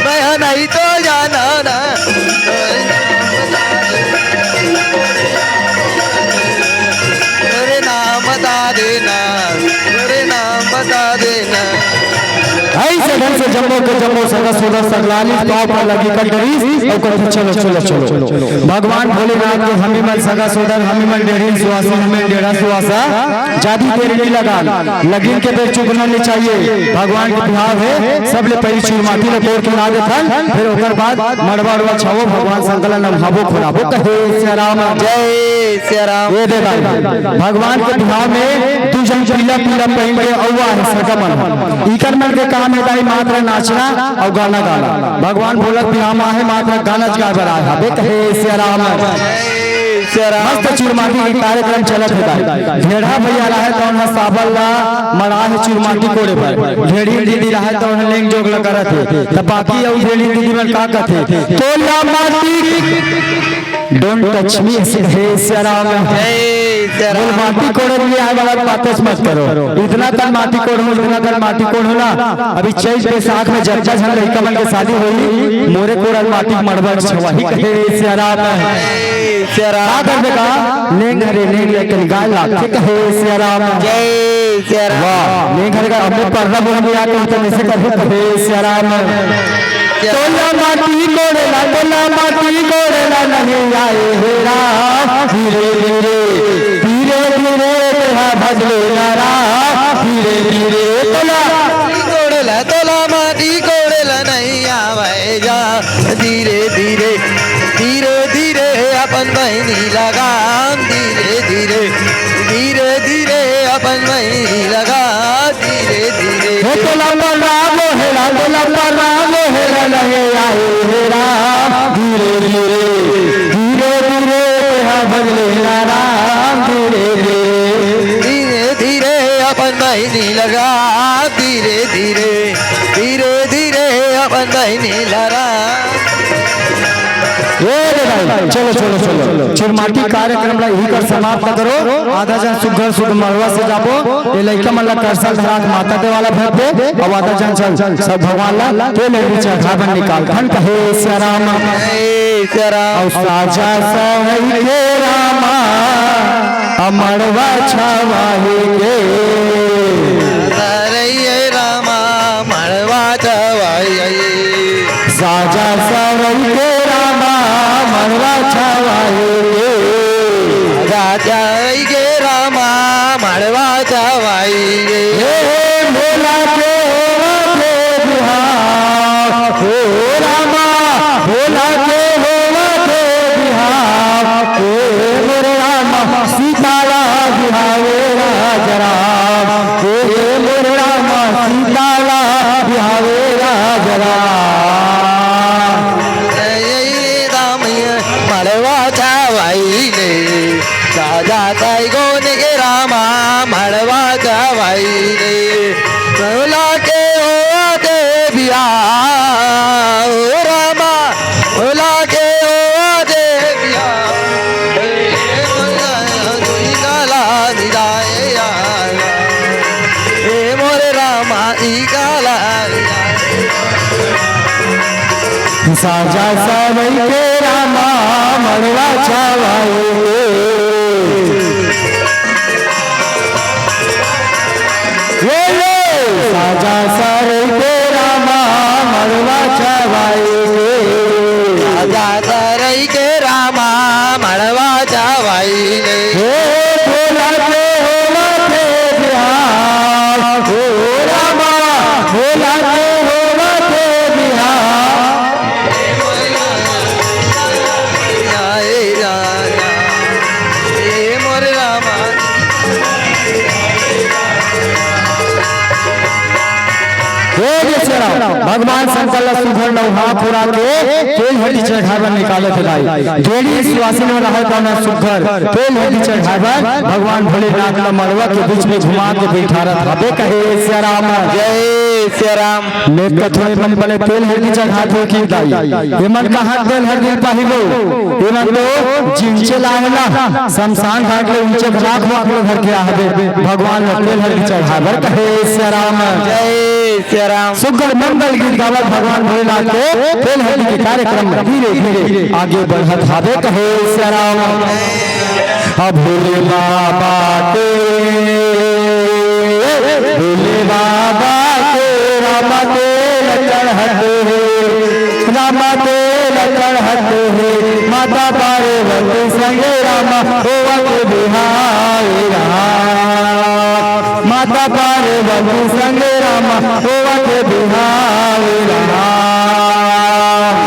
मैं नहीं तो जानव ना। तोरे नाम बता देना, तोरे नाम बता देना। अइसे ढंग से जम्मो के जम्मो सगा सोदर सगलाली पाँव पर लगी कर डरिस, अउ कथे, "चलो, चलो, चलो।" भगवान भोलेनाथ के हमी मन सगा सोदर, हमी मन डेढ़िन सुवासी, हमी मन डेढ़ा सुवासा, जादी देर नी लगान, लगिन के बेर चुकना नी चाहिए। भगवान के बिहाव हे, सबले पहिली चुरमाटी ल तोर के ला देथन, फेर ओकर बाद मड़वा उड़वा छावो, भगवान शंकर ल नमहाबो खुराबो, कहे सियाराम। जय सियाराम। ये दे भाई, भगवान के बिहाव में दू झन पीला पीला पहिन के अउवा हे सगा मन। इकर मन के काम हे दाई मात्र नाचना अउ गाना गाना। भगवान भोला के बिहाव में आहे मात्र गाना गाए बर आए हवे, कहे सियाराम। सियाराम। मस्त चुरमाटी के कार्यक्रम चलत हे भाई। ढेढ़ा भैया रहय तौन ह साबर ला मड़ा हे चुरमाटी कोड़े बर। ढेढ़ी दीदी रहय तौन ह लेंग जोग ला करत हे। त बाकी अउ ढेढ़ी दीदी मन का कथे? तोला माटी, don't touch me, हे सियाराम। जय मोर माटी कोड़े में आए वाला बातें मत करो। इतना कन माटी कोड़हूं, इतना कन माटी कोड़हूं ना। अभी चैत बैसाख में जब झन लइका मन के शादी होही, मोरे कोड़ा माटी के मड़वा छवाही, कहे सियाराम। सियाराम। का करबे का? नेंग हरे नेंग लेके गाय लागथे, कहे सियाराम। जय सियाराम। वाह, नेंग हरे का हमने पर्रा बोल दिया, तो हम ऐसे करबे, कहे सियाराम। तोला माटी कोड़ेला, तोला माटी कोड़ेला नहीं आए हे राम। धीरे धीरे, धीरे धीरे तेहा भजले ना राम। धीरे धीरे तोला माटी कोड़ेला, तोला माटी कोड़ेला नहीं आवे जा। धीरे धीरे, धीरे धीरे अपन बहिनी लगा। धीरे धीरे, धीरे धीरे अपन बहिनी लगा। धीरे धीरे। हे तोला पर राम हेरा, तोला पर राम हेरा, लगे आए हेरा। धीरे धीरे, धीरे धीरे, तेहा भजले ना राम। धीरे धीरे, धीरे धीरे अपन बहिनी लगा। धीरे धीरे, धीरे धीरे अपन बहिनी लगा। ए रे भाई, चलो, चलो, चलो। चिरमाटी कार्यक्रम ला इही कर समाप्त करो। आधा झन सुग्घर सुग्घर मड़वा सजाबो। ए लइका मन ला करसा धरा के माता देवाला भर दे। अउ आधा झन चल, सब भगवान ला तेल अरबी चढ़ा बर निकाल। धन कहे सियाराम। जय सियाराम। अउ साजा सवई के रामा, अ मड़वा छवाही के। सरई रामा, मड़वा छवाही। साजा सवई के रामा, मड़वा छवाई गे। साजा सवई के रामा, मड़वा छवाई गे। हे भोला के होवथे बिहाव, हो रामा, भोला के होवथे बिहाव। हे मोरे रामा, सीता ला बिहावे राजा राम। हे मोरे रामा, सीता ला बिहावे राजा राम। ए राम, मड़वा छवाई ले, राजा ताई गोन के रामा, मड़वा छवाई ले। भोला के होवथे बिहाव, ओ रामा, भोला के होवथे बिहाव। ए मोरे रामा, ई काला। साजा सवई के रामा, मड़वा छवाई के। ये, ये। साजा सवई के रामा, मड़वा छवाई के। साजा सवई के रामा, मड़वा छवाई ले। हे भोला के होवथे बिहाव, हो रामा, भोला के होवथे बिहाव। ए राजा, ए मोरे रामा। हे जय श्री राम। भगवान शंकर ला सुघर नौहा पुरा के तेल हरदी चढ़ाए बर निकालत हे दाई। गेड़ी सुवासिन में रहत हवय सुघर तेल हरदी चढ़ाए बर भगवान भोलेनाथ ला मड़वा के बीच में घुमा के बैठारत हवे, कहे सिया राम। जय सिया राम। मैं कथों एमन बने तेल हरदी चढ़ात हे कि दाई, एमन कहाँ तेल हरदी पाही वो? एमन तो जिंचे लाए ला, शमशान घाट ले उंचे राख वाख ले भर के आहबे। भगवान ला तेल हरदी चढ़ाए बर कहे सिया राम। जय सिया राम। सुघर मंगल गीत गावत भगवान भोलेनाथ के तेल हरदी के कार्यक्रम धीरे धीरे आगे बढ़त हावे कहे सिया राम। अब भोले बाबा के, भोले बाबा के रामा तेल चढ़त हे, रामा तेल चढ़त हे, माता पार्वती संग रामा होवत बिहाव राम, माता पार्वती संग रामा होवत बिहाव राम।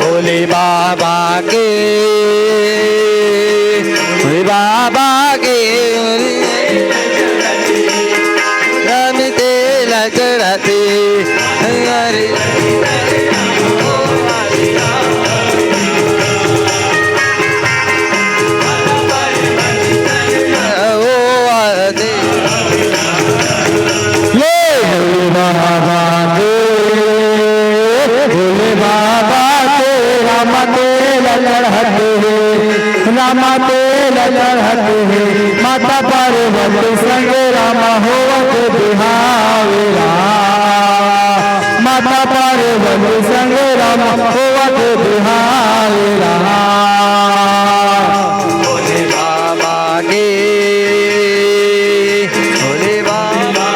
भोले बाबा के, भोले बाबा के, राम तेल चढ़ाथे, हरे। ओ आदे। ये भोले बाबा के, भोले बाबा के रामा तेल चढ़त हे, रामा तेल चढ़त हे, माता पार्वती संग राम होवत बिहाव राम। माता पार्वती संग राम होवत बिहाव राम। भोले बाबा के, भोले बाबा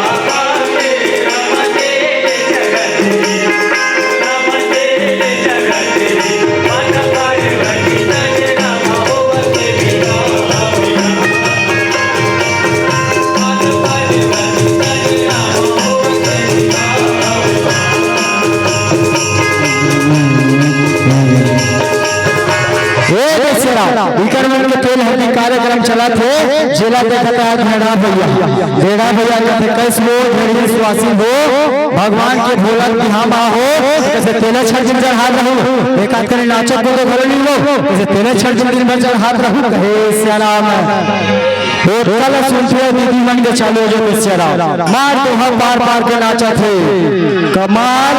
ए बेचारा, इकर मन के तेल हल्दी कार्यक्रम चलत हे, जेला देखत हे भेड़ा भैया। भेड़ा भैया कथे, "कैस वो भेड़ी सुवासी हो, भगवान के भोला बिहाव हो, कइसे तेला छठ दिन चढ़ात रहू, एक आध कनी नाचत को तो घलो नी लो, कइसे तेला छठ दिन भर चढ़ात रहू," कहे सिया राम। ओ कल सुनथे दीदी मन के चालू हो जाथे सिया राम। मार तो हर पार पार के नाचत हे। कमाल,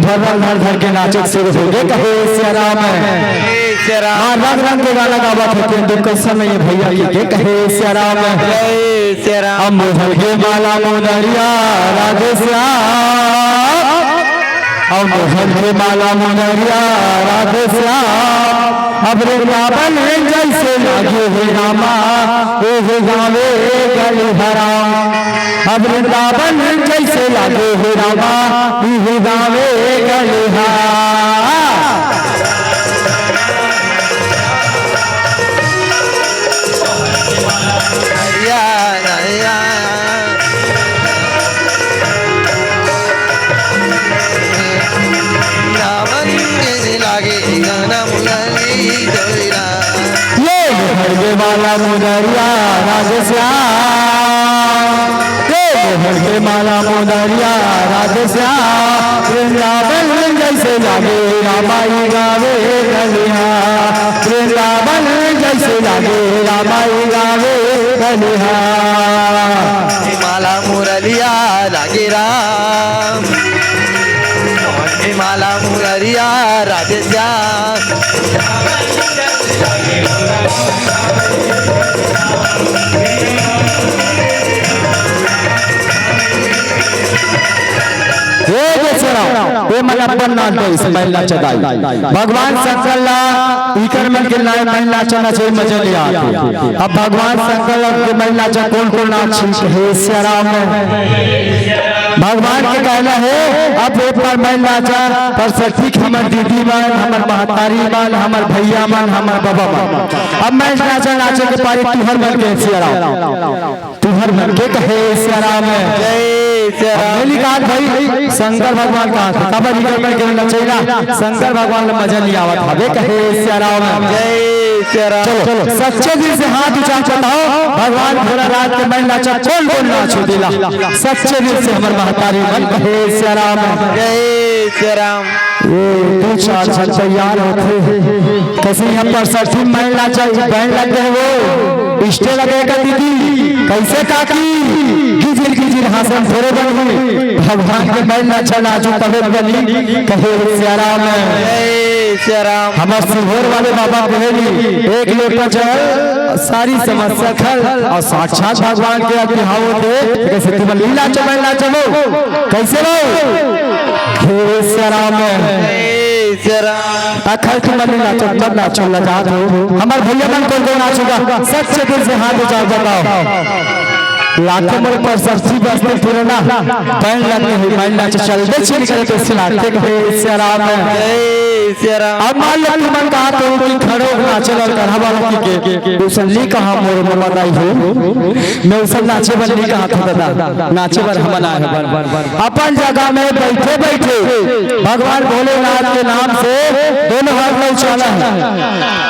भर्रा धर धर के नाचत शुरू हो गे, कहे सिया राम। जय सिया राम। हाँ, रंग रंग के गाना गावत हे, तेन दुख के समय ये भैया के, के कहे सिया राम। जय सिया राम। अब मोहर के माला मुनरिया राधे श्याम। अब मोहर के माला मुनरिया राधे श्याम। अब वृंदावन जैसे लागे हे रामा, ओ हे गावे गली हराम। अब वृंदावन जैसे लागे हे रामा, ओ हे गावे गली हराम। या, या। रावण के लागे गाना मुरली डोला। ये हर के माला मुनरिया राधे श्याम, ये हर के माला मुनरिया राधे श्याम। वृंदावन जैसे लागे रामाई गावे कलिहा, वृंदावन जैसे लागे रामाई गावे कलिहा। माला मुरलिया लागे राम, माला मुरलिया राधे श्याम। हे बेचारा, ए मन अपन नाच दे, इस महिला चदाई। भगवान शंकर ला इकर मन के नाय महिला चना चाहिए, मजा ले आते। अब भगवान शंकर के महिला चा कौन कौन नाच हे सिया राम। भगवान के कहना हे, अब एक बार महिला चा पर शक्ति के हमर दीदी मन, हमर महतारी मन, हमर भैया मन, हमर बाबा मन। अब महिला चा नाचे के पारी तुहर मन के सिया राम। तुहर मन के कहे सिया राम। जय सिया राम। अब मिली कहा भाई, शंकर भगवान कहा था, काबर इकर मन के नचैला, शंकर भगवान ला मजा नहीं आवत हवे, कहे सिया राम। जय सिया राम। चलो, चलो, सच्चे दिल से हाथ उठा के बताओ, भगवान भोलानाथ के महिला चा कौन कौन नाच देला? सच्चे दिल से हमर महतारी मन कहे सिया राम। जय सिया राम। ये दो चार झन तैयार होथे। कइसे यहाँ पर सठी महिला चा, बहन लग गए वो। इष्टे लगे का दीदी, कइसे काकी? गिजिर गिजिर हाँसन थोरे बनी। भगवान के महिला चा नाचू तबे बनी, कहे सिया राम। जय सिया राम। हमर सीहोर वाले बाबा कहेली, एक लोटा जल, सारी समस्या खल, अउ साक्षात भगवान के बिहाव होथे। कइसे तुमन लीला चा महिला चा वो, कइसे वो? हे सिया राम। जय सिया राम। अखल के मन नाचो, मत नाचो, लजात हो। हमर भैया मन कोन कोन नाचेगा? सच्चे दिल से हाथ उठा बताओ। लाखे मोर पर सरसी बसते पुरना, पैन लगते हुए, पैन नाच चल दे छिन करे तो सिला, ठीक है, सिया राम। जय सिया राम। अब मान लो तुमन कहा तो कि खड़ो नाचे ला कढ़ा वाला की के, उसन ली कहा मोर ममदाई हो। मैं उसन नाचे बर ली कहा था दादा, नाचे बर हमन आए हैं बर। अपन जगह में बैठे बैठे भगवान भोलेनाथ के नाम से दोनों हाथ में उछाला है।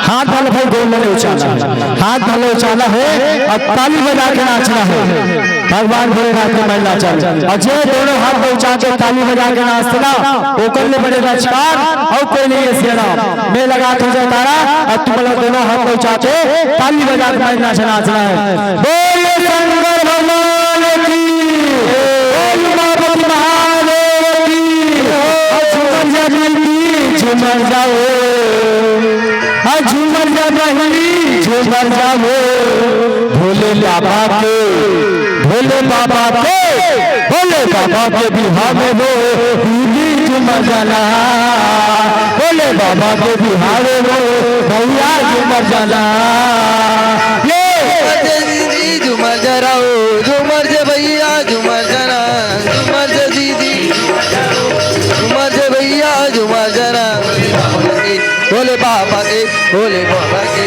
हाथ वाला भाई गोल में उछाला है, हाथ वाला उछाला है और ताली बजा के नाचना है। भगवान भोलेनाथ के महिला चल और जे दोनों हाथ में उछाल के ताली बजा के नाचना, ओकर ले बड़े राजकार और कोई नहीं है सिया राम। मैं लगा तुझे तारा और तुम लोग दोनों हाथ में उछाल के ताली बजा के महिला चल नाचना है। बोल शंकर भगवान की, बोल उमापति महादेव की, और झूमर जा दिल की, झूमर जाओ, और झूमर जा बहिनी, झूमर जाबो, भोले बाबा के, भोले बाबा के, भोले बाबा के बिहाव में वो दीदी झूमर जाना, भोले बाबा के बिहाव में वो भैया झूमर जाना। ये झूमर जे दीदी झूमर जरा हो, झूमर जे भैया झूमर जरा, झूमर जे दीदी झूमर जे भैया झूमर जरा। भोले बाबा के, भोले बाबा के,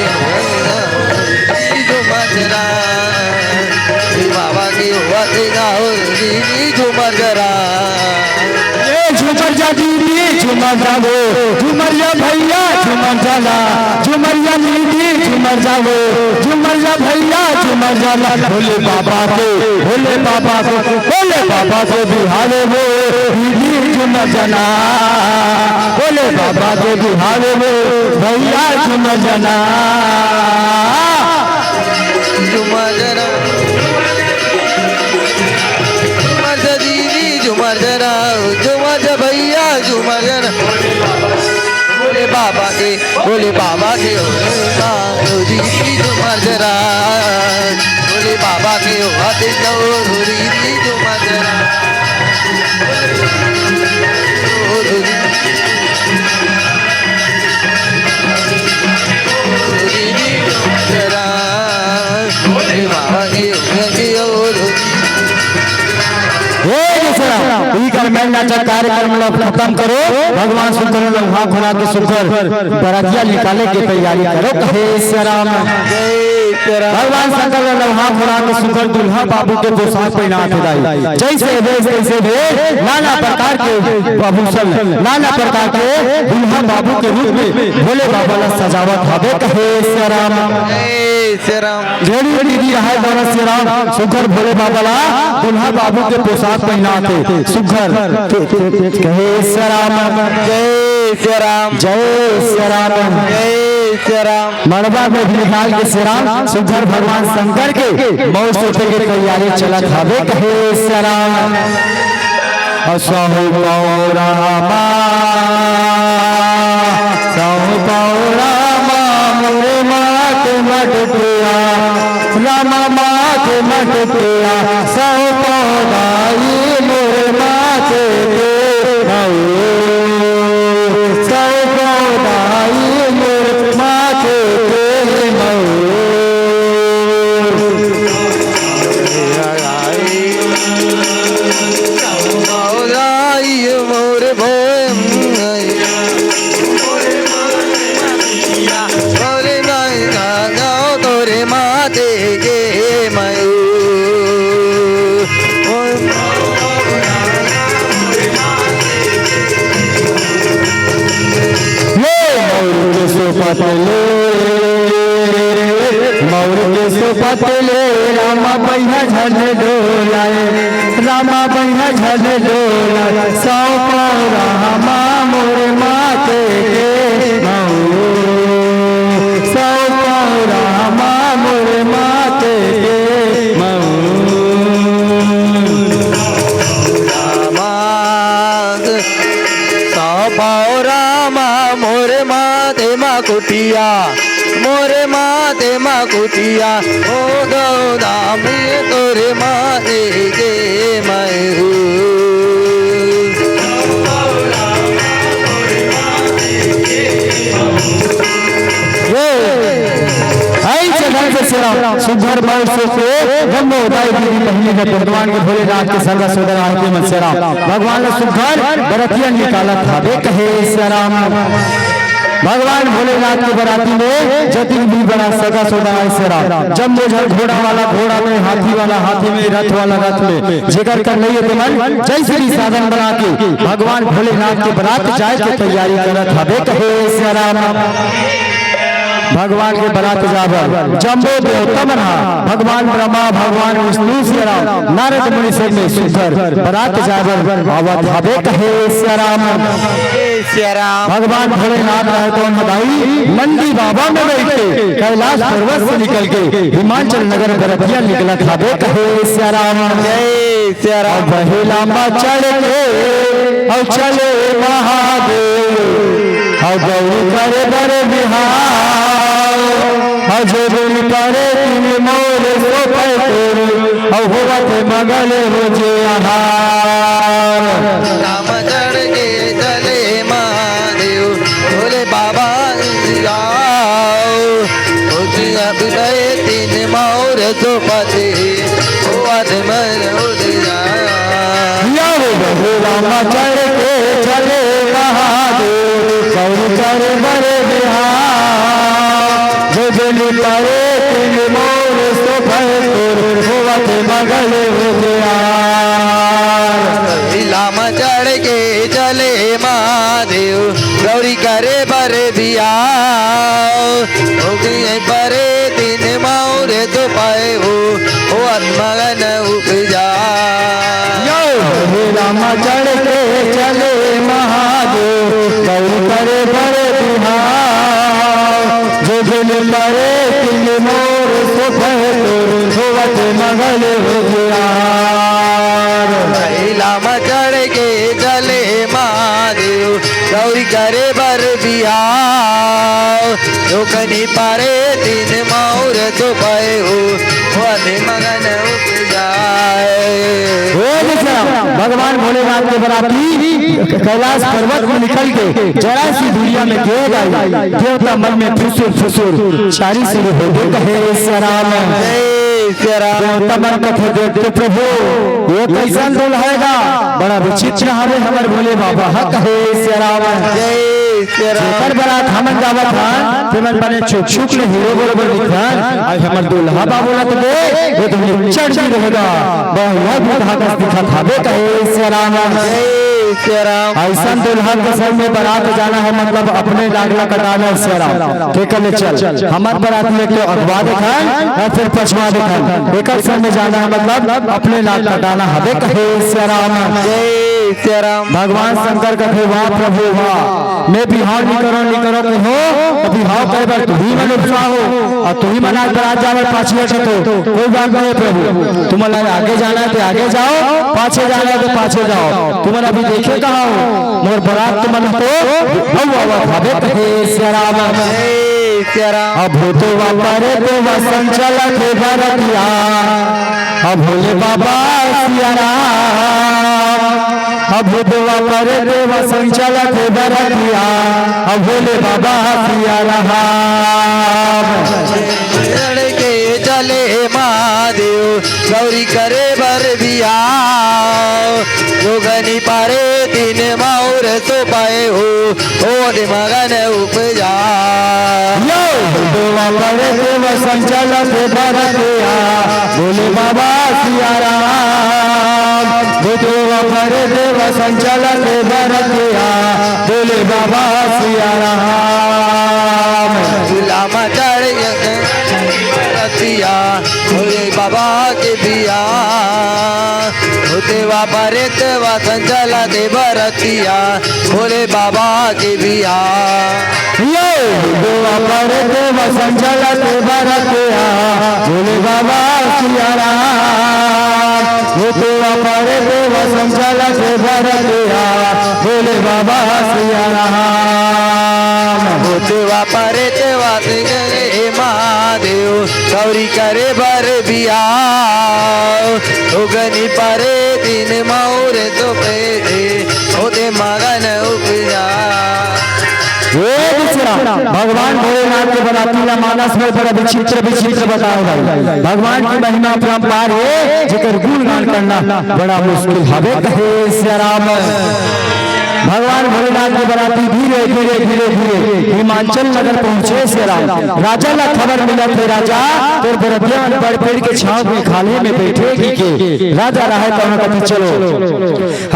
झूमर जरा। भोले बाबा के हुआ तेरा हो, दीदी झूमर जरा। ये झूमर जा दीदी, झूमर जा वो, झूमर जा भैया, झूमर जाला, झूमर जा दीदी, झूमर जा वो, झूमर जा भैया, झूमर जाला। भोले बाबा के, भोले बाबा के, भोले बाबा के बिहाव में वो दीदी झूमर जाना, भोले बाबा के बिहाव में वो भैया झूमर जाना। झूमर जरा, झूमर जा दीदी, झूमर जरा, झूमर जा भैया, झूमर जरा। भोले बाबा के, भोले बाबा के, ओ दीदी झूमर जरा। भोले बाबा के, ओ आते जाओ, दीदी झूमर जरा। ओ दीदी, ओ दीदी झूमर जरा। भोले बाबा के, ओ आते जाओ, दीदी। हे दूसरा, ई कर मैं नाचक कार्यक्रम ला खत्म करो। भगवान शंकर लम्हा खुला के सुघर बरातिया निकाले के तैयारी करो, कहे सिया राम। जय सिया राम। भगवान शंकर लम्हा खुला के सुघर दूल्हा बाबू के पोशाक पहनात हे दाई। जैसे भेष तैसे भेष, नाना प्रकार के आभूषण, नाना प्रकार के दूल्हा बाबू के रूप में भोले बाबा ला सजावत हवे, कहे सिया राम। जय सिया राम। जेड़ी दीदी रहय बड़ा सिया राम, सुघर भोले बाबा ला दूल्हा बाबू के पोशाक पहनात हे, सुघर। कहे सिया राम। जय सिया राम। जय सिया राम। जय सिया राम। मड़वा में भी निकाल के सिया राम, सुघर भगवान शंकर के मौर सोटे के तैयारी चलत हवे, कहे सिया राम। असहु पौरामा, सहु पौरामा, मोरे मात मटकिया, रामा मात मटकिया, सहु पौराई मोरे मात के मऊ, सहु पौराई मोरे मात के मऊ। तोरे माते के मयूर। ले मयूर के सोपत ले, मयूर के सोपत ले, रामा बहिया झन डोलाए, रामा बहिया झन डोलाए, सौ पौरा रामा मोर माते के मयूर, सौ पौरा रामा मोर माते के मयूर। रामा सौ पौरा रामा मोर माते मा कुटिया, मोरे माते मा कुटिया, ओ गौदामी तोरे माते के मयूर। आई चढ़न से सिया राम, सुघर मौर से को, गम उदाई दीदी पहली जब भगवान के भोलेनाथ के सरगा सोदर आरती में सिया राम। भगवान ने सुघर बरतिया निकालत हवे कहे सिया राम। भगवान भोलेनाथ के बराती में जतिन भी बड़ा सगा सोदा आए सिया राम। जम्मो झन घोड़ा वाला घोड़ा में, हाथी वाला हाथी में, रथ वाला रथ में, जेकर कर नहीं है मन, जैसे भी साधन बना के भगवान भोलेनाथ के बरात जाए के तैयारी करत हवे कहे सिया राम। भगवान के बरात जाबर जम्बो देवता मन हा, भगवान ब्रह्मा, भगवान विष्णु सिया राम, नारद मुनि सब में सुघर बरात जाबर आवत हवे कहे सिया राम। सिया राम। भगवान भोलेनाथ रहे तो मदाई नंदी बाबा में बैठ के कैलाश पर्वत से निकल के हिमाचल नगर बरतिया निकलत हवे कहे सिया राम। जय सिया राम। अब बहेला मा चढ़ के और चले महादेव, और गौरी करे बर बिहाव। जो बिन परे तिन मोर सोपय तोर, अउ होवत मगल हो जे आहार। राम चढ़ के चले महादेव, भोले बाबा आओ। उस अब गए तीन मोर सोपते, होवत मगल हो जे आहार। या हो बहो राम चढ़ के चले महादेव, गौरी करे बर बिहार। जो बिन परे तिन मोर सोपय तोर, होवत मगल हो जे आहार। राम चढ़ के चले महादेव, गौरी करे बर बिहाव। हो गए परे तिन मोर सोपय हो, होवत मगल उपजा। यो, हे राम चढ़ के चले महादेव, गौरी करे बर बिहाव। जो बिन परे तिन मोर सोपय तोर, होवत मगल हो जे आहार। राम चढ़ के चले महादेव, गौरी करे बर बिहाव। जो बिन परे तिन मोर सोपय हो, होवत मगल उपजाए। हे विश्राम, भगवान भोलेनाथ के बराती कैलाश पर्वत में निकल के जरा सी दूरिया में गिर गई। देवता मन में फुसुर फुसुर चारी शुरू हो गए, कहे सिया राम। जय सिया राम। देवता मन कथे, देख तो प्रभु, ये कैसन दूल्हा हे गा? बड़ा विचित्र हवे हमर भोले बाबा, हा कहे सिया राम। जय सिया राम। जेकर बरात हमन जावत हन, तेमन बने चुक चुक ले हीरो बरोबर दिखथन, अउ हमर दूल्हा बाबू ला तो दे, ये तो निच्चट जी रहेगा, बड़ा बुढ़ा कस दिखत हवे, कहे सिया राम। जय सिया राम। अइसन दूल्हा के संग में बरात जाना हे, मतलब अपने लाग ला कटाना हे सिया राम। ठीक है, ले चल, हमर बरात में तो अगवा देखन अउ फिर पछवा देखन, एकर संग में जाना हे, मतलब अपने लाग कटाना हवे, कहे सिया राम। जय सिया राम। भगवान शंकर कथे, वाह प्रभु वाह, मैं बिहाव नइ करंव, नइ करंव कहों, त बिहाव करे बर तुही मन उपसाहू, अउ तुही मन आज बरात जावत पाछे हटत हो, कोई बात नहीं हे प्रभु, तुमन ला आगे जाना हे त आगे जाव, पाछे जाना हे त पाछे जाव, तुमन अभी देखे कहाँ हो, मोर बरात तुमन तो अउ आवत हवे, कहे सिया राम। जय सिया राम। अब भूतवा परे देवा संचलत हे बरतिया, अब भोले बाबा सिया राम। अब भूतवा परे देवा संचलत हे बरतिया, अब भोले बाबा सिया राम। चढ़ के चले महादेव, गौरी करे बर बिहाव। जो बिन परे तिन मोर सोपय हो, होवत मगल उपजा। यो, देवा परे देवा संचलत हे बरतिया, भोले बाबा सिया राम। देवा परे देवा संचलत हे बरतिया, भोले बाबा सिया राम। झूला में चढ़ के बरतिया, भोले बाबा के बिया। देवा परे देवा संचलत हे बरतिया, भोले बाबा के बिया। यो, देवा परे देवा संचलत हे बरतिया, भोले बाबा सिया राम। देवा परे देवा संचलत हे बरतिया, भोले बाबा सिया राम। देवा परे देवा संचलत हे महादेव, गौरी करे बर बिहाव। उगनी परे दिन मौर तो पेरे, होते मगन उपजा। हे विचित्र, भगवान भोलेनाथ के बराती ला मानस में बड़ा विचित्र विचित्र बताए भाई। भगवान की महिमा अपरंपार हे, जेकर गुणगान करना बड़ा मुश्किल हवे, कहे सिया राम। भगवान भोलेनाथ के बराती धीरे, धीरे, धीरे, धीरे हिमांचल नगर पहुंचे सिया राम। राजा ला खबर मिलत हे, राजा, तोर बरतिया मन बड़ पेड़ के छांव में खाल्हे में बैठे हे कहिके। राजा राहय त ओला कथे, चलो,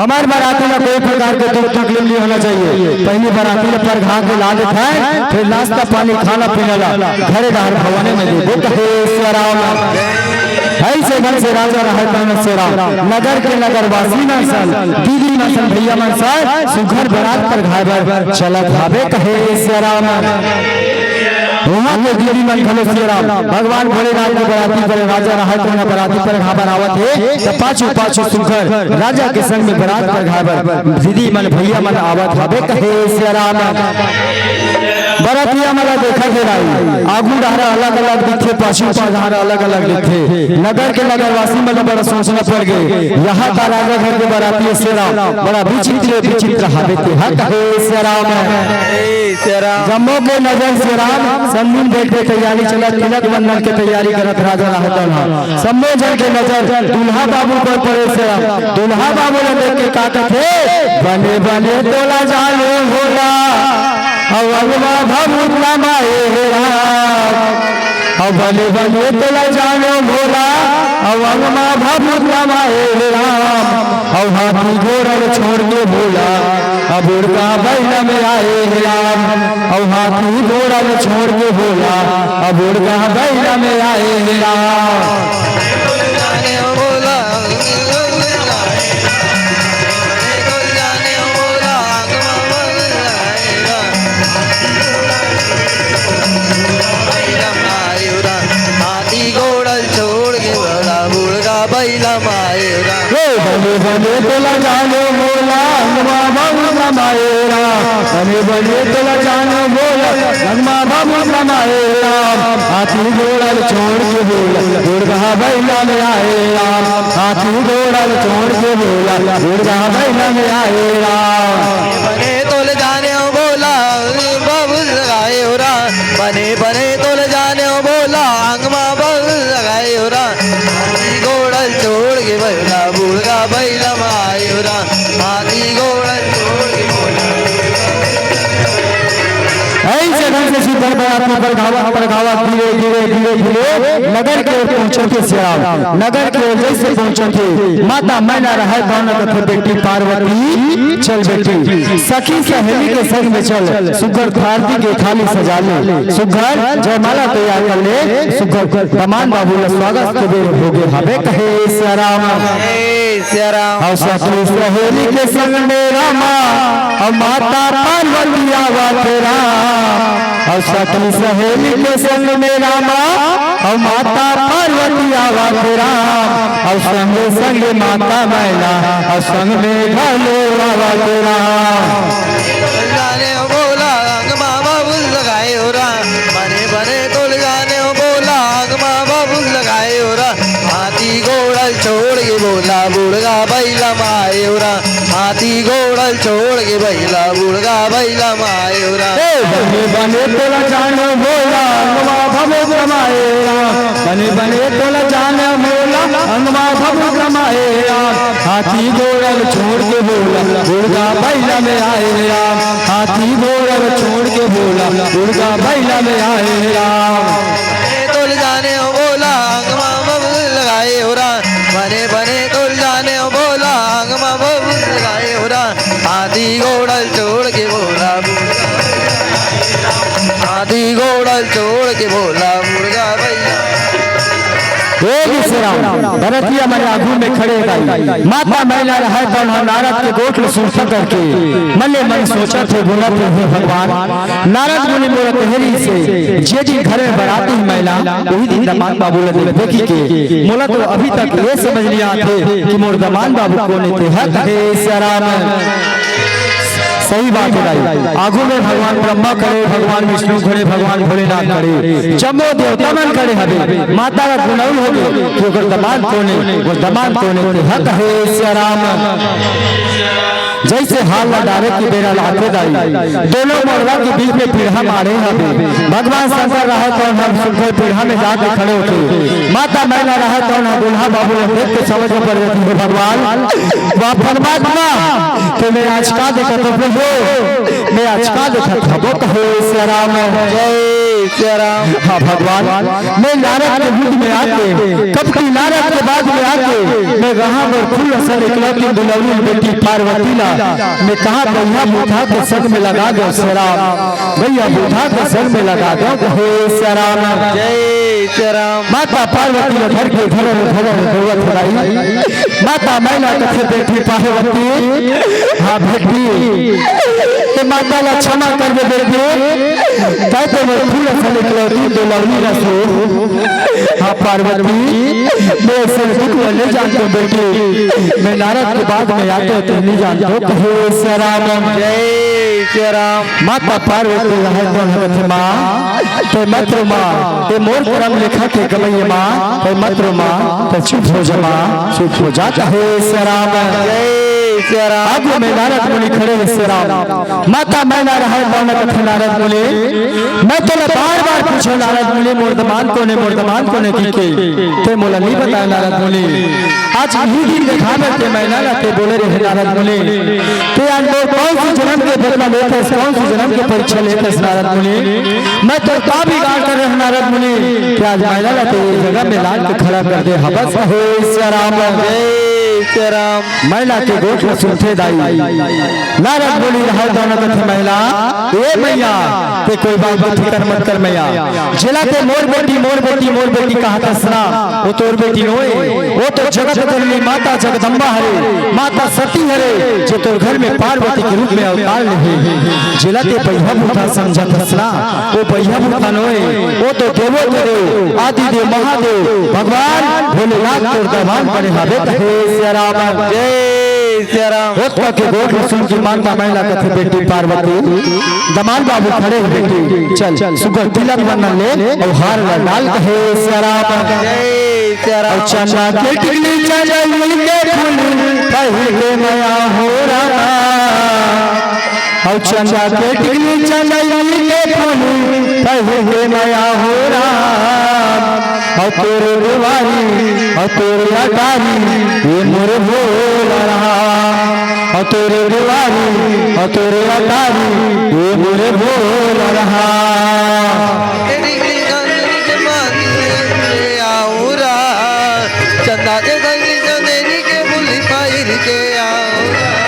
हमर बराती ला कोई प्रकार के दुख तकलीफ नहीं होना चाहिए। पहली बराती ला परघा के ला देथन, फिर नाश्ता पानी खाना पीना ला घरे डहर भवने में देबो, कहे सिया राम। अइसे ढंग से राजा राहय त सिया राम, नगर के नगरवासी मन सन, दीदी मन सन, भैया मन सन, सुघर बरात परघाय बर चलत हावे, कहे सिया राम। उहाँ के दीदी मन घलो सियाराम भगवान भोलेनाथ के बराती पर राजा रहत होना बराती पर घाबर आवत हे, त पाछू पाछू सुघर राजा के संग में बरात पर घाबर दीदी मन भैया मन आवत हवे कहे सियाराम। बरतिया मन ला देखत हे राई, आगू डहरा अलग-अलग दिखथे, पाछू डहरा अलग-अलग दिखथे। नगर के नगरवासी मन ला बड़ा सोचना पड़ गे। यहाँ का राजा घर के बराती सियाराम, बड़ा विचित्र, विचित्र हावे ते हा कहे सियाराम। जम्मो के नजर सियाराम, संगीन देख के तैयारी चलत, तिलक बंधन के तैयारी करत राजा रहत हे। सम्मो झन के नजर दूल्हा बाबू पर पड़े सियाराम। दूल्हा बाबू ला देख के का कथे, "बने बने तोला जानो भोला, अउ अंगमा भभूत लमाए हे राम। अउ बने बने तोला जानो भोला, अउ अंगमा भभूत लमाए हे राम। अउ हाथी घोड़ा ल छोड़ के भोला, अब उड़का बैला में आए हे राम। अउ हाथी घोड़ा ल छोड़ के भोला, अब उड़का बैला में आए हे राम।" हाथी घोड़ा छोड़ के भोला बुड़गा बैला माए राम। हे बने बने तोला जानो भोला, अंगमा बाबू लमाए राम। बने बने तोला जानो भोला, अंगमा बाबू लमाए राम। हाथी घोड़ा ल छोड़ के भोला, बुड़गा बैला में आए राम। हाथी घोड़ा ल छोड़ के भोला, बुड़गा बैला में आए राम। बने तोल जाने भोला, बाबू लगाए हो राम। बने बने तोल जाने भोला, अंगमा बाबू लगाए हो राम। हाथी घोड़ा छोड़ के बैला, बुड़गा बैला माए हो राम। हाथी घोड़ा छोड़ के बैला। ऐसे ढंग से सुघर बरात में परघावत, परघावत धीरे, धीरे, धीरे, धीरे नगर के ओर पहुंचत हे सियाराम। नगर के ओर जैसे पहुंचत हे, माता मैना रहय तौन कथे, "बेटी पार्वती, चल बेटी, सखी सहेली के संग में चल, सुघर थारती के थाली सजा ले, सुघर जयमाला तैयार कर ले, सुघर दमांद बाबू ला स्वागत के बेर होगे हवे," कहे सियाराम। हे सियाराम। अउ सखी सहेली के संग में रामा, अउ माता पार्वती आवत हे राम। अउ सखी सहेली के संग में रामा, अउ माता पार्वती आवत हे राम। अउ संगे संगे माता मैना, अउ संग में घलो आवत हे राम। जाने हो भोला, अंगमा बाबू लगाए हो राम। बने बने तोल जाने हो भोला, अंगमा बाबू लगाए हो राम। हाथी घोड़ा छोड़ के भोला, बुड़गा बैला माए हो राम। हाथी घोड़ा छोड़ के बैला, बुड़गा बैला माए हो राम। हे बने बने तोला जानो भोला, अंगमा भभूत लमाए राम। बने बने तोला जानो भोला, अंगमा भभूत लमाए राम। हाथी घोड़ा ल छोड़ के भोला, बुड़गा बैला में आए राम। हाथी घोड़ा ल छोड़ के भोला, बुड़गा बैला में आए राम। बने तोल जाने हो भोला, अंगमा भभूत लगाए हो राम। बने बने तोल जाने हो भोला, अंगमा भभूत लगाए हो राम। हाथी घोड़ा ल छोड़ के भोला, हाथी घोड़ा ल छोड़ के भोला, बुड़गा बैला। हे विश्राम, बरतिया मन आगू में खड़े रही। माता मैना रहय तौन ह नारद के गोठ ल सुरता करके मने मन सोचत हे, बोलत हे, "हे भगवान, नारद मुनि मोला कहे रिहिसे, जे दिन घर में बरात आही मैना, उही दिन दमांद बाबू ला देखबे कहिके। मोला तो अभी तक ये समझ नइ आत हे कि मोर दमांद बाबू कोन हे ते ह," कहे सियाराम। सही बात हे दाई। आगू में भगवान ब्रह्मा खड़े, भगवान विष्णु खड़े, भगवान भोलेनाथ खड़े, जम्मो देवता मन खड़े हवे। माता ला गुनउल होगे कि ओकर दमांद कोन हे, ओकर दमांद कोन हे, ते ह कहे सियाराम। जैसे हाल ला डारे के बेरा ला आथे दाई, दोनों मड़वा के बीच में पीढ़ा माढ़े हवे। भगवान शंकर रहय तौन ह सुघर पीढ़ा में जाके खड़े होथे। माता मैना रहय तौन ह दूल्हा बाबू ला देख के समझ में पड़ जाथे, "हे भगवान, वाह परमात्मा, ते मैं आज का देखत हंव प्रभु, मैं आज का देखत हंव?" कहे सियाराम। जय सियाराम। हाँ भगवान, मैं नारद के युद्ध में आके, कपटी नारद के बाग में आके, मैं कहाँ बर फूल असन इकलौती दुलौरी बेटी पार्वती ला, मैं कहाँ बइहा बूढ़ा के संग में लगा दो सियाराम, बइहा बूढ़ा के संग में लगा दो, कहे सियाराम। जय सियाराम। माता पार्वती ला धर के धरल धरल रोवत हवय। माता मैना कथे बेटी पार्वती, हाँ बेटी, ए माता ला क्षमा कर दे बेटी, तैं तो मैं फूल असन इकलौती दुलौरी ला सो। हाँ पार्वती, मैं अइसन दुख ला नइ जानतों बेटी, मैं नारद के बाद में आते हो, तैं नइ जानतों, कहे सियाराम। जय सियाराम। माता पार्वती रहय कोन कथे माँ, तैं मत रो माँ, ए मोर करम लिखा के गवइया माँ, तैं मत रो माँ, तैं चुप हो जा माँ, चुप हो जा, कहे सियाराम। जय सियाराम। आगू में नारद मुनि खड़े हे सियाराम। माता मैना रहय कोन कथे नारद मुनि, मैं तोला बार बार पूछों नारद मुनि, मोर दमांद कोन हे, मोर दमांद कोन हे कहिके, तैं मोला नइ बताए नारद मुनि। आज इही दिन देखाबे तैं मैना ला, तैं बोले रहे नारद मुनि, तैं आज मोर कौन सी जनम के बदला लेथस, कौन सी जनम के परीक्षा लेथस नारद मुनि। मैं तोर का बिगाड़ करे रहेंव नारद मुनि, कि आज मैना ला तैं ए जगह में लान के खड़ा कर दे हवस, कहे सियाराम। जय सियाराम। मैना के गोठ ला सुनथे दाई, नारद मुनि रहय कोन कथे मैना, ए मैया, तैं कोई बात के फिकर मत कर मैया, जेला तैं मोर बेटी, मोर बेटी, मोर बेटी कहत हस ना, ओ तोर बेटी नोहे, ओ तो जगत जननी माता जगदम्बा हरे, माता सती हरे, जे तोर घर में पार्वती के रूप में अवतार ले हे। जेला तैं बइहा बूढ़ा समझत हस ना, ओ बइहा बूढ़ा नोहे, ओ तो देवो के देव, आदि देव महादेव, भगवान भोलेनाथ तोर दमांद बने हवे, कहे सियाराम। जय सियाराम। ओतका के गोठ ला सुन के माता मैना कथे बेटी पार्वती, दमांद बाबू खड़े हे बेटी, चल सुघर तिलक बंधन ले अउ हार ला डाल, कहे सियाराम। जय सियाराम। अउ चंदा के टिकली चंदनी के फूल पहिर के मैया हो रामा, अउ चंदा के टिकली चंदनी के फूल पहिर के मैया हो राम, अउ तोर दुआरी, अउ तोर अटारी, ए मोर भोला राम। अउ तोर दुआरी, अउ तोर अटारी, ए मोर भोला राम। चंदा के संगी चंदेरी के फूल पहिर के आऊं राम।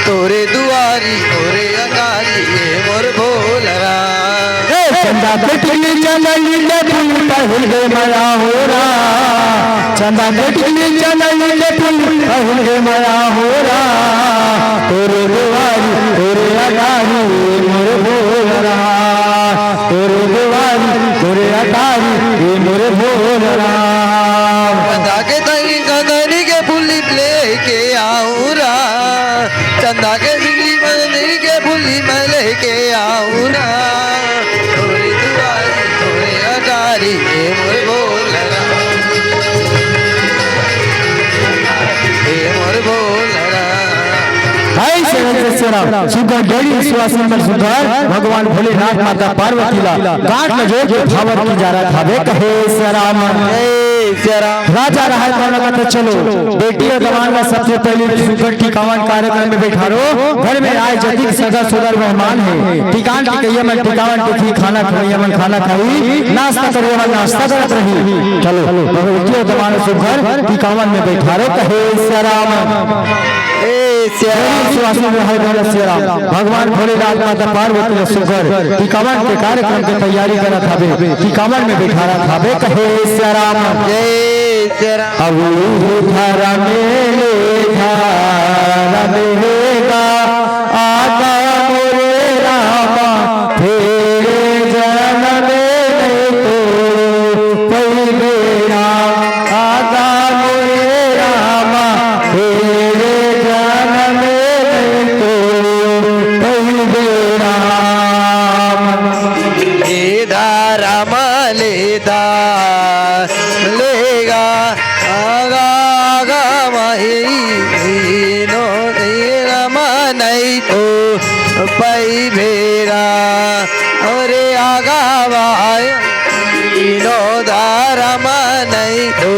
तोरे दुआरी, तोरे अटारी, ए मोर भोला राम। ए चंदा के टिकली चंदनी के फूल पहिर के मैया हो राम। चंदा के टिकली चंदनी के फूल पहिर के मैया हो राम। तोरे दुआरी, तोरे अटारी, ए मोर भोला राम। तोरे दुआरी, तोरे अटारी, ए मोर भोला राम। चंदा के संगी चंदनी के फूल लेके आऊं राम। चंदा के बिजली मंदिर के फूल मैं लेके आऊं राम। तोरे दुआरी, तोरे अटारी, ए मोर भोला राम। ए मोर भोला राम। हाय शरण से शरण, सुघर डोली सुवासिनी मन सुघर, भगवान भोलेनाथ माता पार्वती ला गांठ ला जोड़ के भावत की जारत हवे, कहे सियाराम। जय सियाराम। राजा रहय कोन कथे, चलो बेटी अउ दमांद ला सबसे पहले सुघर टिकावन कार्यक्रम में बैठारो। घर में आय जतिक सगा सोदर मेहमान हे, टिकावन टिकइया मन टिकावन टिकही, खाना खवइया मन खाना खाही, नाश्ता करइया मन नाश्ता करत रही। चलो बेटी अउ दमांद ला सुघर टिकावन में बैठारो, कहे सियाराम। ए सियाराम। सुवासिनी रहय कोन सियाराम। भगवान भोलेनाथ माता पार्वती ला सुघर टिकावन के कार्यक्रम के तैयारी करत हवे। टिकावन में बैठारत हवे, कहे सियाराम। जय सियाराम। अब उही धरम ले धरम हे गा, आगा मोरे रामा, फेर जनम नइ तो पइबे राम, आगा मोरे रामा, फेर जनम नइ तो पइबे राम। ए धरम ले धरम ले गा, आगा, आगा माही, नो, ए रामा, नइ तो पइबे राम। अरे आगा वाय, इनो धरम नइ तो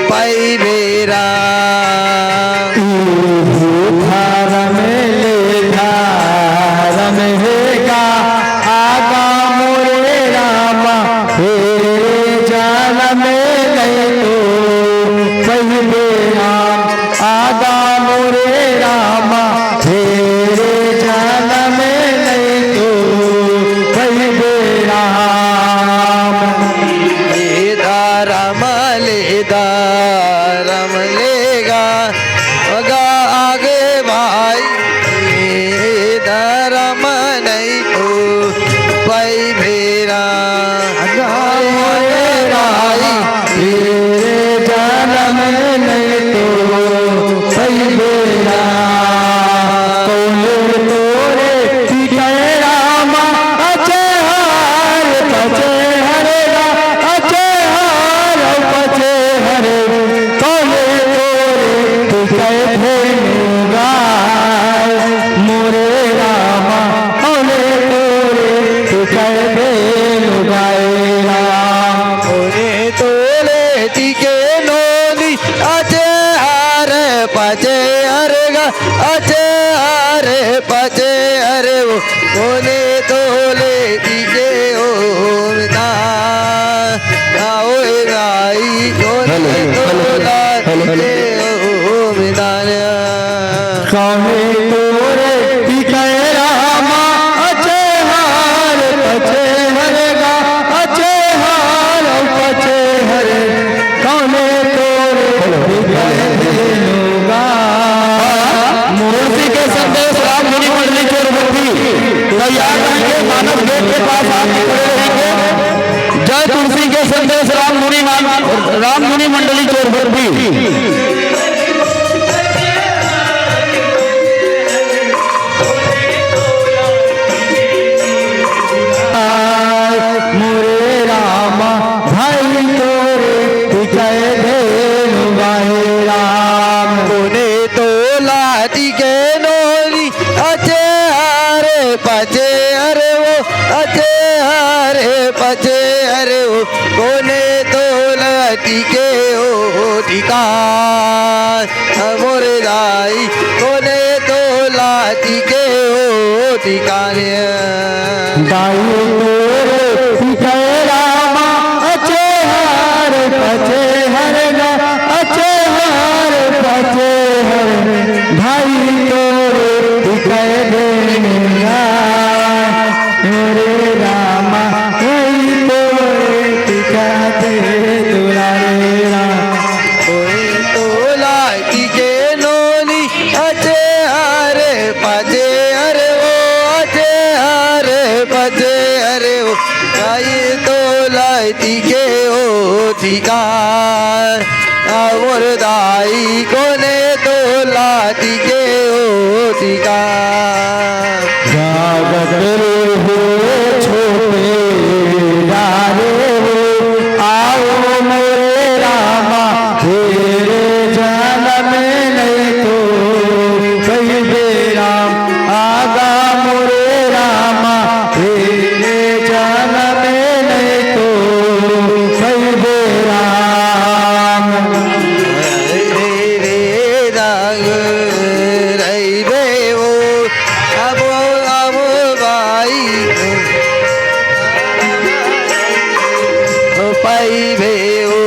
पइबे राम। इहू धरम ले धरम हे गा, आगा मोरे रामा, कह दे लुगाए राम। ओने तोले टिके नोनी, अचे हर पचे हर गा, अचे हर पचे हर वो। ओने तोले टिके ओ मिता, आओ भाई, ओने हेलो, हेलो, तोला हेलो, हेलो। टिके ओ मिता। काहे तोरे टिकाए रामा, अचे हार पचे हर गा, अचे हार पचे हर, काहे तोरे टिकाए देनुगा। तुलसी के संदेश राम मुनि मंडली चोर बत्ती तैयार रहेंगे, मानस गेट के पास आप खड़े रहेंगे। जय तुलसी के संदेश राम मुनि मान-, राम मुनि मंडली चोर बत्ती। मोरे राम भाई तोरे टिकाए देनु भाई राम। कोने तोला टिके नोनी, अचे हर पचे हर वो, अचे हर पचे हर वो। कोने तोला टिके ओ टिका। मोर दाई, कोने तोला टिके ओ टिकाने। दाई तोरे टिके रामा, अचे हार पचे हर गा, अचे हार पचे हर, भाई तोरे टिके देने गा। मोरे रामा, भाई तोरे टिका दे दुलारे राम। कोने तोला टिके नोनी, अचे हर पचे हर वो, अचे हर पचे हर वो। दाई तोला टिके ओ टिका, आ मोर दाई कोने तोला टिके ओ टिका। जागत रहे छोटे डारे हो, आओ मोरे रामा, तेरे जन्म नहीं तो कई बेरा आगा मोरे रामा, तेरे जन्म नहीं तो कई बेरा। रे रे दाग रहिबे ओ, अबो अबो बाई ओ, पाइबे ओ।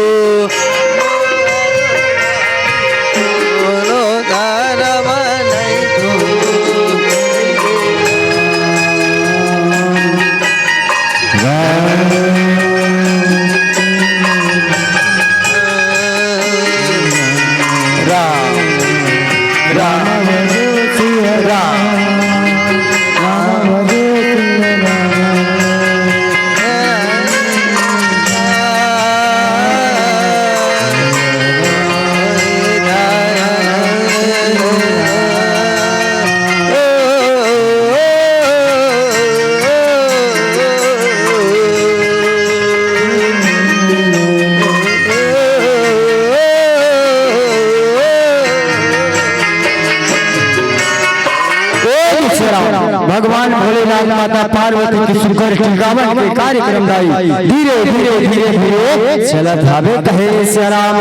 राम, राम, राम। भगवान भोलेनाथ माता पार्वती के सुघर टिकावन के कार्यक्रम दाई धीरे धीरे धीरे धीरे चलत हावे कहे सिया राम।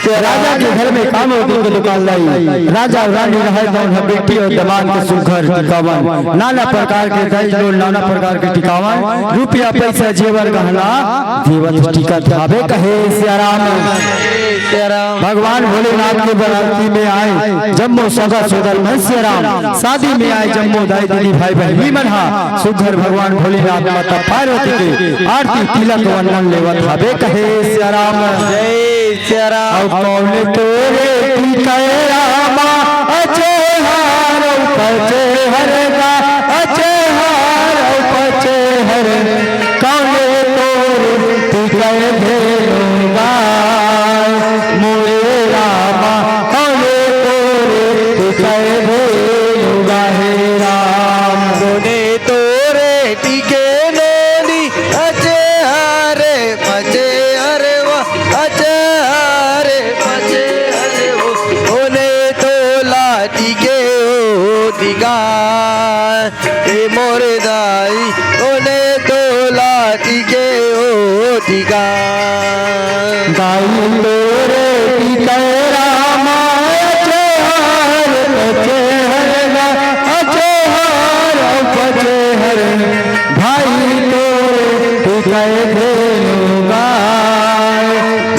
राजा के घर में काम होते के दुकान लाई, राजा रानी रहे जौन ह बेटी और दमाद के सुघर टिकावन, नाना प्रकार के दही लोल, नाना प्रकार के टिकावन, रुपया पैसा जेवर गहना देवत टिकत हावे कहे सिया राम। भगवान भोलेनाथ के बराती में आए जम्मो सगा सोदर मन सिया राम, शादी में आए जम्मो दाई दीदी भाई बहिनी मन हा सुघर भगवान भोलेनाथ माता पार्वती के आरती तिलक वंदन लेवत हावे कहे सिया राम। जय सिया राम। अउ कौन तोरे टिकाए रामा, अचे हार पचे हर गा, अचे हार पचे हर, कौन तोरे टिकाए धेनु गाय, मोरे रामा, कौन तोरे टिकाए धेनु गाय राम। कोने तोरे टिके नोनी, अचे हर पचे हर वा, अचे हर पचे हर वो। कोने तोला टिके ओ टिका, ए मोर दाई, कोने टिके ओ टिका। दाई तोरे टिके रामा, अचहर पचहर गा, अचहर पचहर। भाई तोरे टिके धेनु गाय,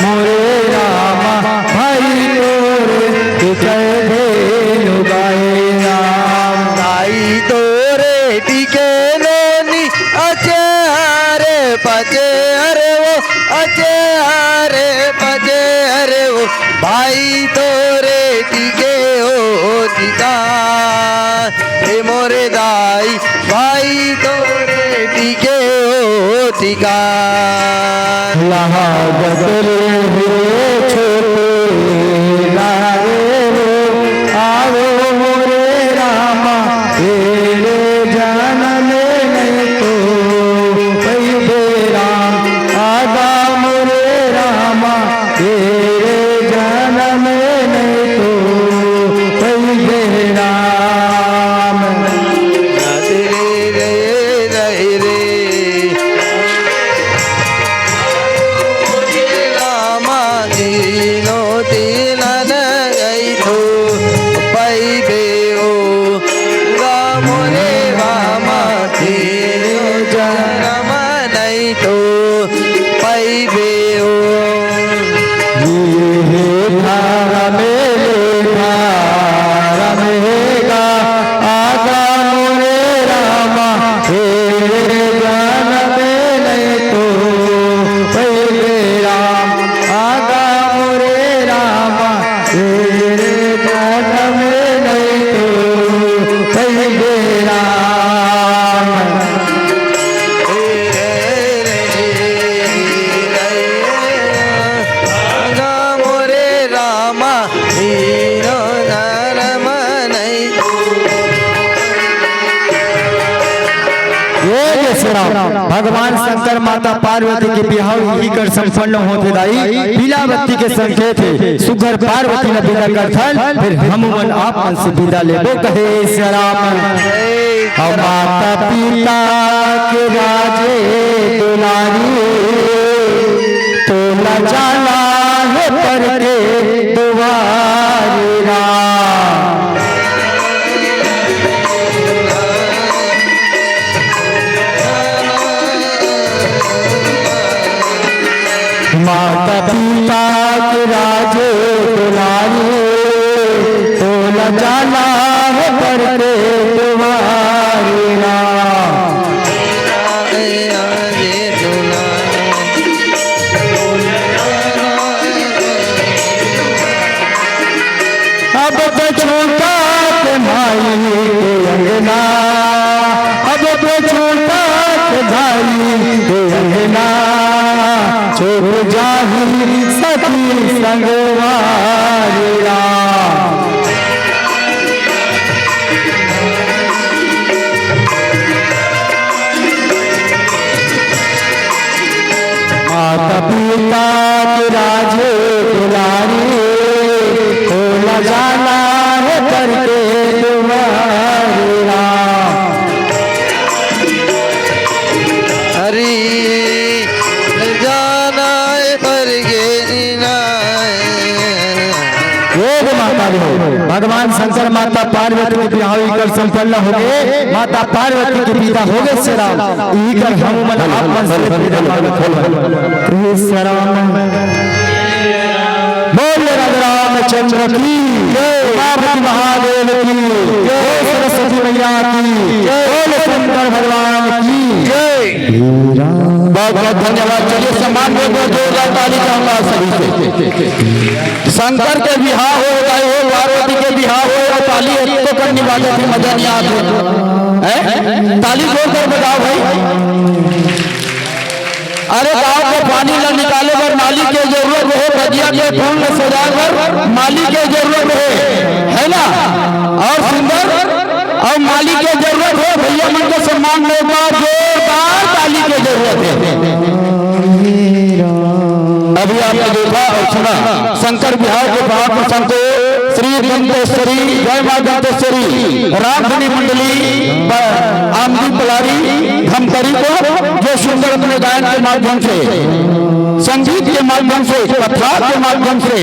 मोरे रामा, भाई तोरे टिके धेनु गाय राम। दाई तोरे टिके नोनी, अचहर पचहर ओ, अचहर पचहर ओ, भाई तोरे टिके ओ टिका। हे मोरे दाई, भाई तोरे टिके ओ टिका। लहा बदले हुए छोटे लाए हो, आओ मोरे रामा, तेरे जनम नहीं तो पहिले राम, आगा मोरे रामा, तेरे जनम नहीं तो पहिले राम। तेरे रे रे रे। रामा तीनों तीनन गई तो पैबे ओ। राम रे रामा तीनों जन्म नहीं तो पैबे ओ। ये हे धारा मेरे धारा मेगा आगा मोरे रामा, तेरे जनम नहीं तो पहिले राम, आगा मोरे रामा, तेरे जनम नहीं तो पहिले राम। आगा मोरे रामा, हीरो धर्म नहीं। ये जय श्री राम। भगवान शंकर माता पार्वती के बिहाव इही कर संपन्न होथे दाई। पीला बत्ती के संकेत हे। सुघर पार्वती ल बिदा करथन, फिर हम मन आप मन से बिदा लेबो कहे जय श्री राम। अउ माता पिता के राजे दुलारी, तोला जाला हे पर के दुआरी राम। माता पिता के राजे दुलारी, तोला जाला हे पर के दुआरी राम। अब तो छूटा के माई के अंगना, अब तो छूटा के भाई के अंगना, छूट जाही सखी संगवारी राम। माता पिता के राजे दुलारी, तोला जाला हे पर के दुआरी राम। हरी जाना हे पर के ना। ये दे माता रे, भगवान शंकर माता पार्वती के बिहाव इही कर संपन्न होगे। माता पार्वती के पिता होगे श्री राम, इही कर हम मन आप मन से श्री राम। बोल राजा रामचंद्र की जय, उमापति महादेव की जय, सरस्वती मैया की जय, बोल शंकर भगवान की जय। बहुत बहुत धन्यवाद। चलिए, सम्मान में एक बार जोरदार ताली चाहूंगा सभी से। शंकर के बिहाव हो, चाहे हो पार्वती के बिहाव हो, या ताली एक तो करनी बात है, मजा नहीं आते हैं? ताली जोरदार बजाओ भाई। अरे, गांव के पानी ला निकाले बर माली के जरूरत हे, बगिया के फूल ला सजाए बर माली के जरूरत हे, है ना? और सुंदर और माली के जरूरत हे, भैया मन के सम्मान में एक बार जोरदार ताली के जरूरत हे। अभी आपने देखा और सुना, शंकर बिहाव के महाप्रसंग को श्री दंतेश्वरी, जय माँ दंतेश्वरी, रामधनी मंडली, प-, आमदी पलारी, धमतरी को जो सुंदर अपने गायन के माध्यम से, संगीत के माध्यम से, कथा के माध्यम से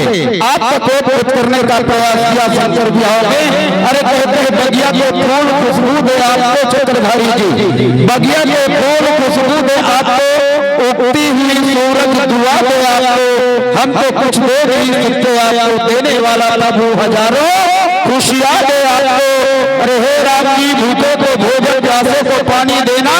आप तक ओतप्रोत करने का प्रयास किया शंकर बिहाव में। अरे कहते हैं, बगिया के फूल खुशबू दे आपको चक्रधारी जी, बगिया के फूल खुशबू दे आपको, उगती हुई सूरज दुआ दे आपको, हम तो कुछ दे नहीं सकते आपको, देने वाला प्रभु हजारों खुशियां दे आपको। अरे हे राम जी, भूखों को भोजन, प्यासे को पानी देना,